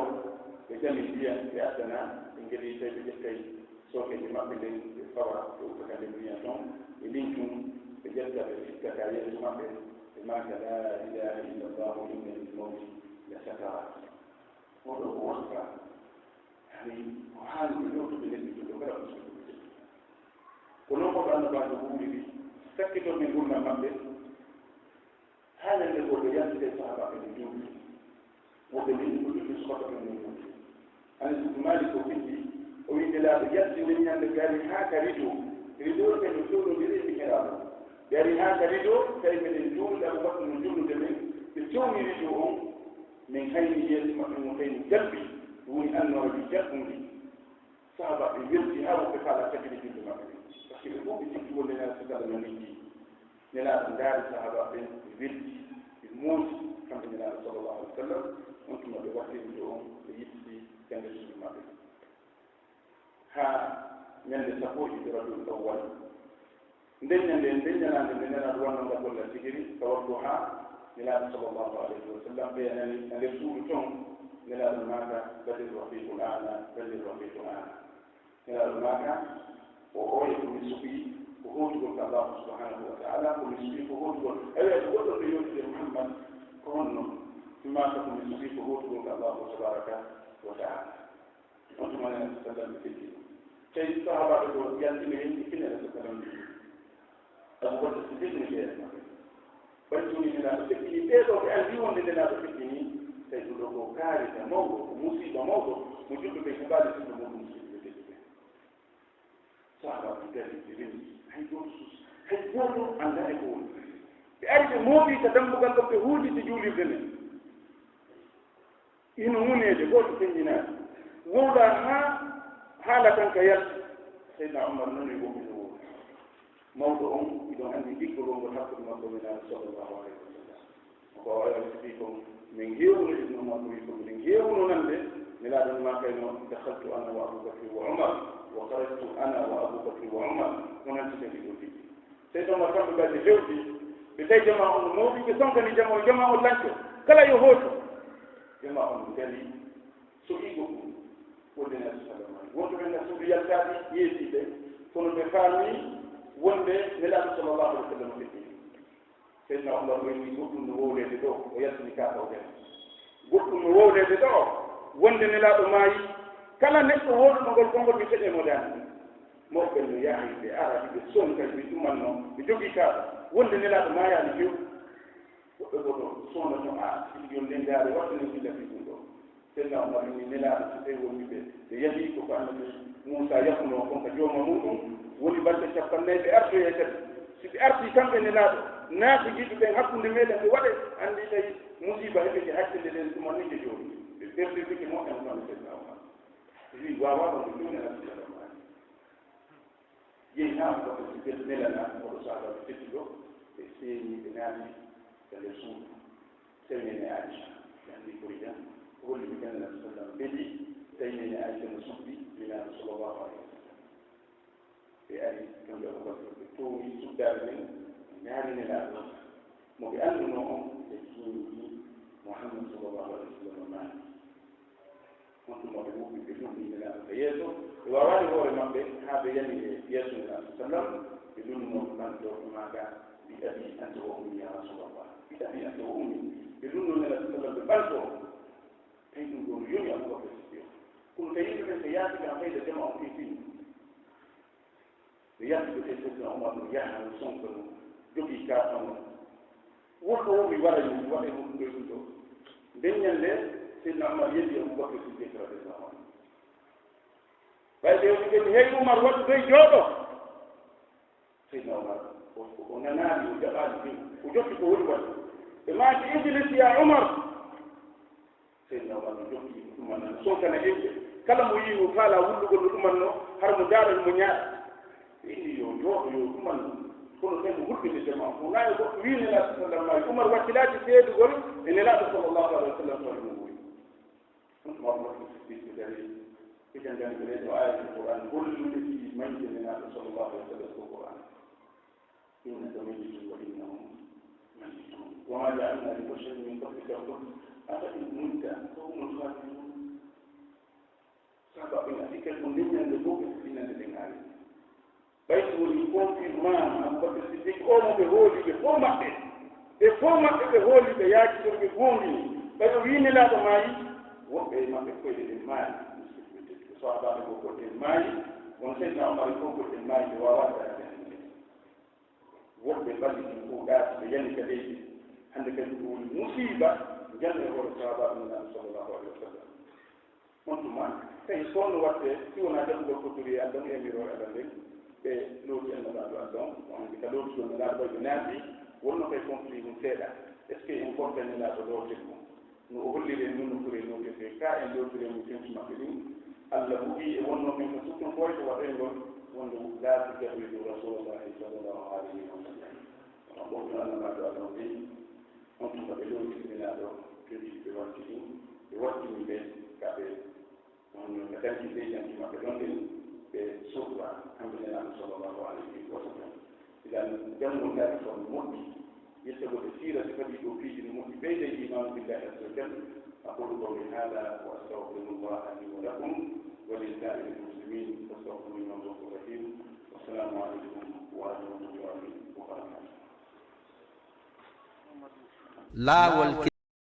ɓe ƴami ndiyan, ɓe addana, ɓe ngeli tawi ɓe ƴettay sookeeje maɓɓe nden, ɓe fawa, ɓe utta ka nder ndiyan ton, ɓe lintun, ɓe ƴetta, ɓe fitta ka yeeso maɓɓe, ɓe maaka, "Laa ilaaha illa Allaahu, inna lil mawti la sakaraat." Oɗo ko wonta, yani, ko haani ko yewtude nder ɓiɗɗo ɗo, kala ko soɓe. Ko non ko annabaajo wuuriri, sakkitorde ngurndan maɓɓe, haa ñande goo ɓe yaltide sahaabaaɓe ɓe juulde. Woɓɓe mbi'i ko julde subaka ɓe mum. Anas ibn Malik ko fiddi, o wi'i Nelaaɗo yalti nden ñande, ɓe ari haa ka rido. Rido ɓe no fewndondiri e mihraabu. Ɓe ari haa ka rido, tawi meɗen juulde, Abubakar no julnude men. Ɓe fewni rido on, min hayni yeeso maɓɓe mo tawi no jalbi, ɗum woni annoora ndi jalbundi. Sahaabaaɓe welti haa woɓɓe faalaa sakkitde julde maɓɓe. Parce que ɓe fof ɓe sikki wonde Nelaaɗo sallallahu alaihi wa sallam no liggi. Nelaaɗo ndaari sahaabaaɓe ɓen, ɓe welti, ɓe moosi, kamɓe Nelaaɗo sallallahu alaihi wa sallam. On tuma ɓe wattiri rido on, ɓe yiltiti ka nder suudu maɓɓe. Haa ñande sappo e ɗiɗi Rabiul Awwal, nden ñande, nden ñalaande nde Nelaaɗo wannoo ngal gollal tigi ri, ka waktu haa Nelaaɗo sallallahu alaihi wa sallam, ɓe nani ka nder suudu ton, Nelaaɗo maaka, "Ballir rafiqul a'la, ballir rafiqul a'la." Nelaaɗo maaka, o oye ko mi suɓii ko hootugol ka Allaahu subhaanahu wa ta'aala, ko mi suɓii ko hootugol. Ayo, ayo, goɗɗo ɓe yewtude Muhammad, ko honno? Mi maaka ko mi suɓii ko hootugol ka Allaahu tabaaraka wa ta'aala. On tuma Nelaaɗo sallam ɓe fecci. Tawi sahaabaaɓe ko yaltino hen, ɓe fini Nelaaɗo sallam ɓe. Abu Bakr Siddiq no jeeya maɓɓe. Ɓay tuni Nelaaɗo feƴƴini ɓee ɗoo, ɓe anndi wonde Nelaaɗo feƴƴini, tawi ɗum ɗoo ko kaarita mawɗo, ko musiiba mawɗo, mo julɓe ɓe heɓaali sifa muuɗum, musiiba ɓe tedduɓe. Sahaabaaɓe dari, ɓe rimi, hay gooto sus-, hay gooto anndaa e ko woni. Ɓe ari, ɓe mooɓi ka dambugal ɗon, ɓe huuɗiti juulirde nden. Hino huneede, gooto feññinaani. Wowlaa haa haala kan ka yalti. Seydina Umar nani wowli no wowli. Mawɗo on, hiɗon anndi giggol ngol hakkunde makko e Nelaaɗo sallallahu alaihi wa sallam. Ko o waɗi sibi kon, min ngeewuno Ibnu Umar ko wi ko min ngeewuno nande Nelaaɗo no maa kay noon, "Dakhaltu ana wa Abu Bakri wa Umar, wa kharajtu ana wa Abu Bakri wa Umar." Ko noon tigi ɗiɗo tigi. Seydi Omar kamɓe mbaɗi hewti, ɓe tawi jamaa on no mawɗi, ɓe sonkani jamaa on, jamaa on lanco. Kala yo hooto. Jamaa on dari, so ɗi goɗɗum. Wonde Nelaaɗo sallallahu alaihi wasallam. Wonɓe ɓen na suudu yaltaade, yeetii ɓe. Kono ɓe faami wonde Nelaaɗo sallallahu alaihi wasallam ɓe Seydina Umar o inni, "Goɗɗum no wowleede ɗo," o yaltini kaaka o ɓen. "Goɗɗum no wowleede ɗo, wonde Nelaaɗo maayi. Kala neɗɗo wowluɗo ngol konngol, mi feƴe mo daande." Mawɓe ɓen no yaahi, ɓe ara, ɓe sonka, ɓe ɗumanno, ɓe jogii kaaka, wonde Nelaaɗo maayaani few. Woɓɓe goo ɗo sonno no, "A, yo ndenndaare waɗtu no filla fii ɗum ɗo." Seydina Umar inni, Nelaaɗo, so tawii won wiɓe ɓe yahii ko ko Annabi Muusaa yahuno kon ka jooma muuɗum, woni balɗe cappanɗe nayi ɓe artoyay kadi. Si ɓe artii kamɓe Nelaaɗo, naafiqiiɓe ɓen hakkunde meɗen ɓe waɗe, anndi tawi musiiba heɓike hakkille ɗen tuma ni ke jooni. Ɓe perditike moƴƴa no kamɓe Seydina Umar. Ɓe wi'i, "Waawaa ɗum, ɗum Nelaaɗo sallallahu alaihi wasallam." Yehi haa Abubakar Siddiq nelana, oɗo sahaabaajo tedduɗo, ɓe seeni, ɓe naati ka nder suudu. Tawi neene Aisha, ɓe anndi ko ri jam, o holli ɓe Nelaaɗo sallam beli, tawi neene Aisha no suddi Nelaaɗo sallallahu alaihi wasallam. Ɓe ari, kamɓe Abubakar, ɓe toowi suddaare nden, ɓe ndaari Nelaaɗo mo ɓe anndunoo on, ɓe jiimi Muhammad sallallahu alaihi wasallam maaki. On tuma ɓe wuuɓi, ɓe ɗunni Nelaaɗo ka yeeso, ɓe waawaali hoore maɓɓe haa ɓe yani e yeeso Nelaaɗo sallam, ɓe ɗunno ɓanto, ɓe maaka, "Bi abi anta wa ummi ya Rasulallah, bi abi anta wa ummi." Ɓe ɗunno Nelaaɗo sallam, ɓe ɓanto. Tawi ɗum ɗon yoni Abubakar Siddiq. Kono tawi yimɓe ɓen ɓe yaasi kan fayda jama on fii fii. Ɓe yalti ɓe tawi Seydina Umar no yaha, no sonka, no jogii kaaka mum. Wonɗo woo mi wara, mi waɗa ɗum ɗo, ɗum ɗo. Nden ñannde, Seydina Umar yeddii Abubakar Siddiq radiyallahu anhu. Ɓay ɓe wi'i ɓe, "Hey Umar, waɗu doy jooɗo." Seydina Umar, o, o nanaali, o jaɓaali ɗum. O jokki ko woni waɗde. Ɓe maaki, "Ijlis ya Umar." Seydina Umar no jokki ɗumanna, no sonkana yimɓe. Kala mo yii no faalaa wullugol no ɗumanno, hara mo daara mo ñaaɗa. Ɓe inni yo jooɗo, yo ɗumanno. Kono tawi mo hulɓinde jama on. Ko nayo goɗɗo wii Nelaaɗo sallallahu alaihi wasallam, Umar wakkilaaki seedugol e Nelaaɗo sallallahu alaihi wasallam, so ɗum woni. Ɗum tuma Abubakar Siddiq dari, ɓe janngani ɓe ɗoo aayatul Qur'an, hollude fii mayde Nelaaɗo sallallahu alaihi wasallam ko Qur'an. إنك ميت وإنهم ميتون. وما جعلنا لبشر من قبلك الخلد أفإن مت فهم الخالدون. Sabu ɓe natti kadi ko ndeññande fof ɓe innande ɓe ngaari. Ɓay so woni confirmant Abubakar Siddiq, o mo ɓe hooli, ɓe fof maɓɓe, ɓe fof maɓɓe ɓe hooli, ɓe yaakitori, ɓe goongini. Ɓay o wii Nelaaɗo maayi, woɓɓe e maɓɓe koyɗe ɗen maayi. Musidɓe tedduɓe, sahaabaaɓe goo koyɗe maayi, kono Seydina Umar fof koyɗe maayi, ɓe waawaani dañde hannde. Woɓɓe balli ɗum fof ɗaati, ɓe yani ka leydi. Hannde kadi ko woni musiiba, jannde e hoore sahaabaaɓe Nulaaɗo sallallahu alaihi wa sallam. On tuma, tawi ko no waɗde, si wonaa jaɓugol ko turi e Allah e yamiroore Allah nden, ɓe looti Annabaajo Allah on, on ka lootugol Nulaaɗo ɓay ɓe naati, wonno kay conflit mum seeɗa. Est-ce que en portani Nulaaɗo lootirde mum? No o holliri en noon no foti lootirde, ka en lootiri e mum fewti maɓɓe ɗin. Allah bugi e wonnoo ɓen ko sukkunkoore ko waɗoyngol wonde laabi jaɓoyɗo Rasuulullaahi sallallaahu alayhi wa sallam. Kono ɓofto Annabaajo Allah on ɓen, on tuma ɓe lootiri Nelaaɗo, kadi ɓe watti ɗum, ɓe wattini ɓe ka ɓe, on ka danki leydi maɓɓe ɗon ɗen, ɓe surra, kamɓe Nelaaɗo sallallaahu alayhi wa sallam. Idan, janngol taarikh on moƴƴi, yettagol e siira si fadii ɗoo piiji no moƴƴi, ɓeyda iimaanu billaahi azza wa jalla. أقول قولي هذا وأستغفر الله لي ولكم ولسائر المسلمين فاستغفروه إنه هو الغفور الرحيم. والسلام عليكم ورحمة الله وبركاته. Laawol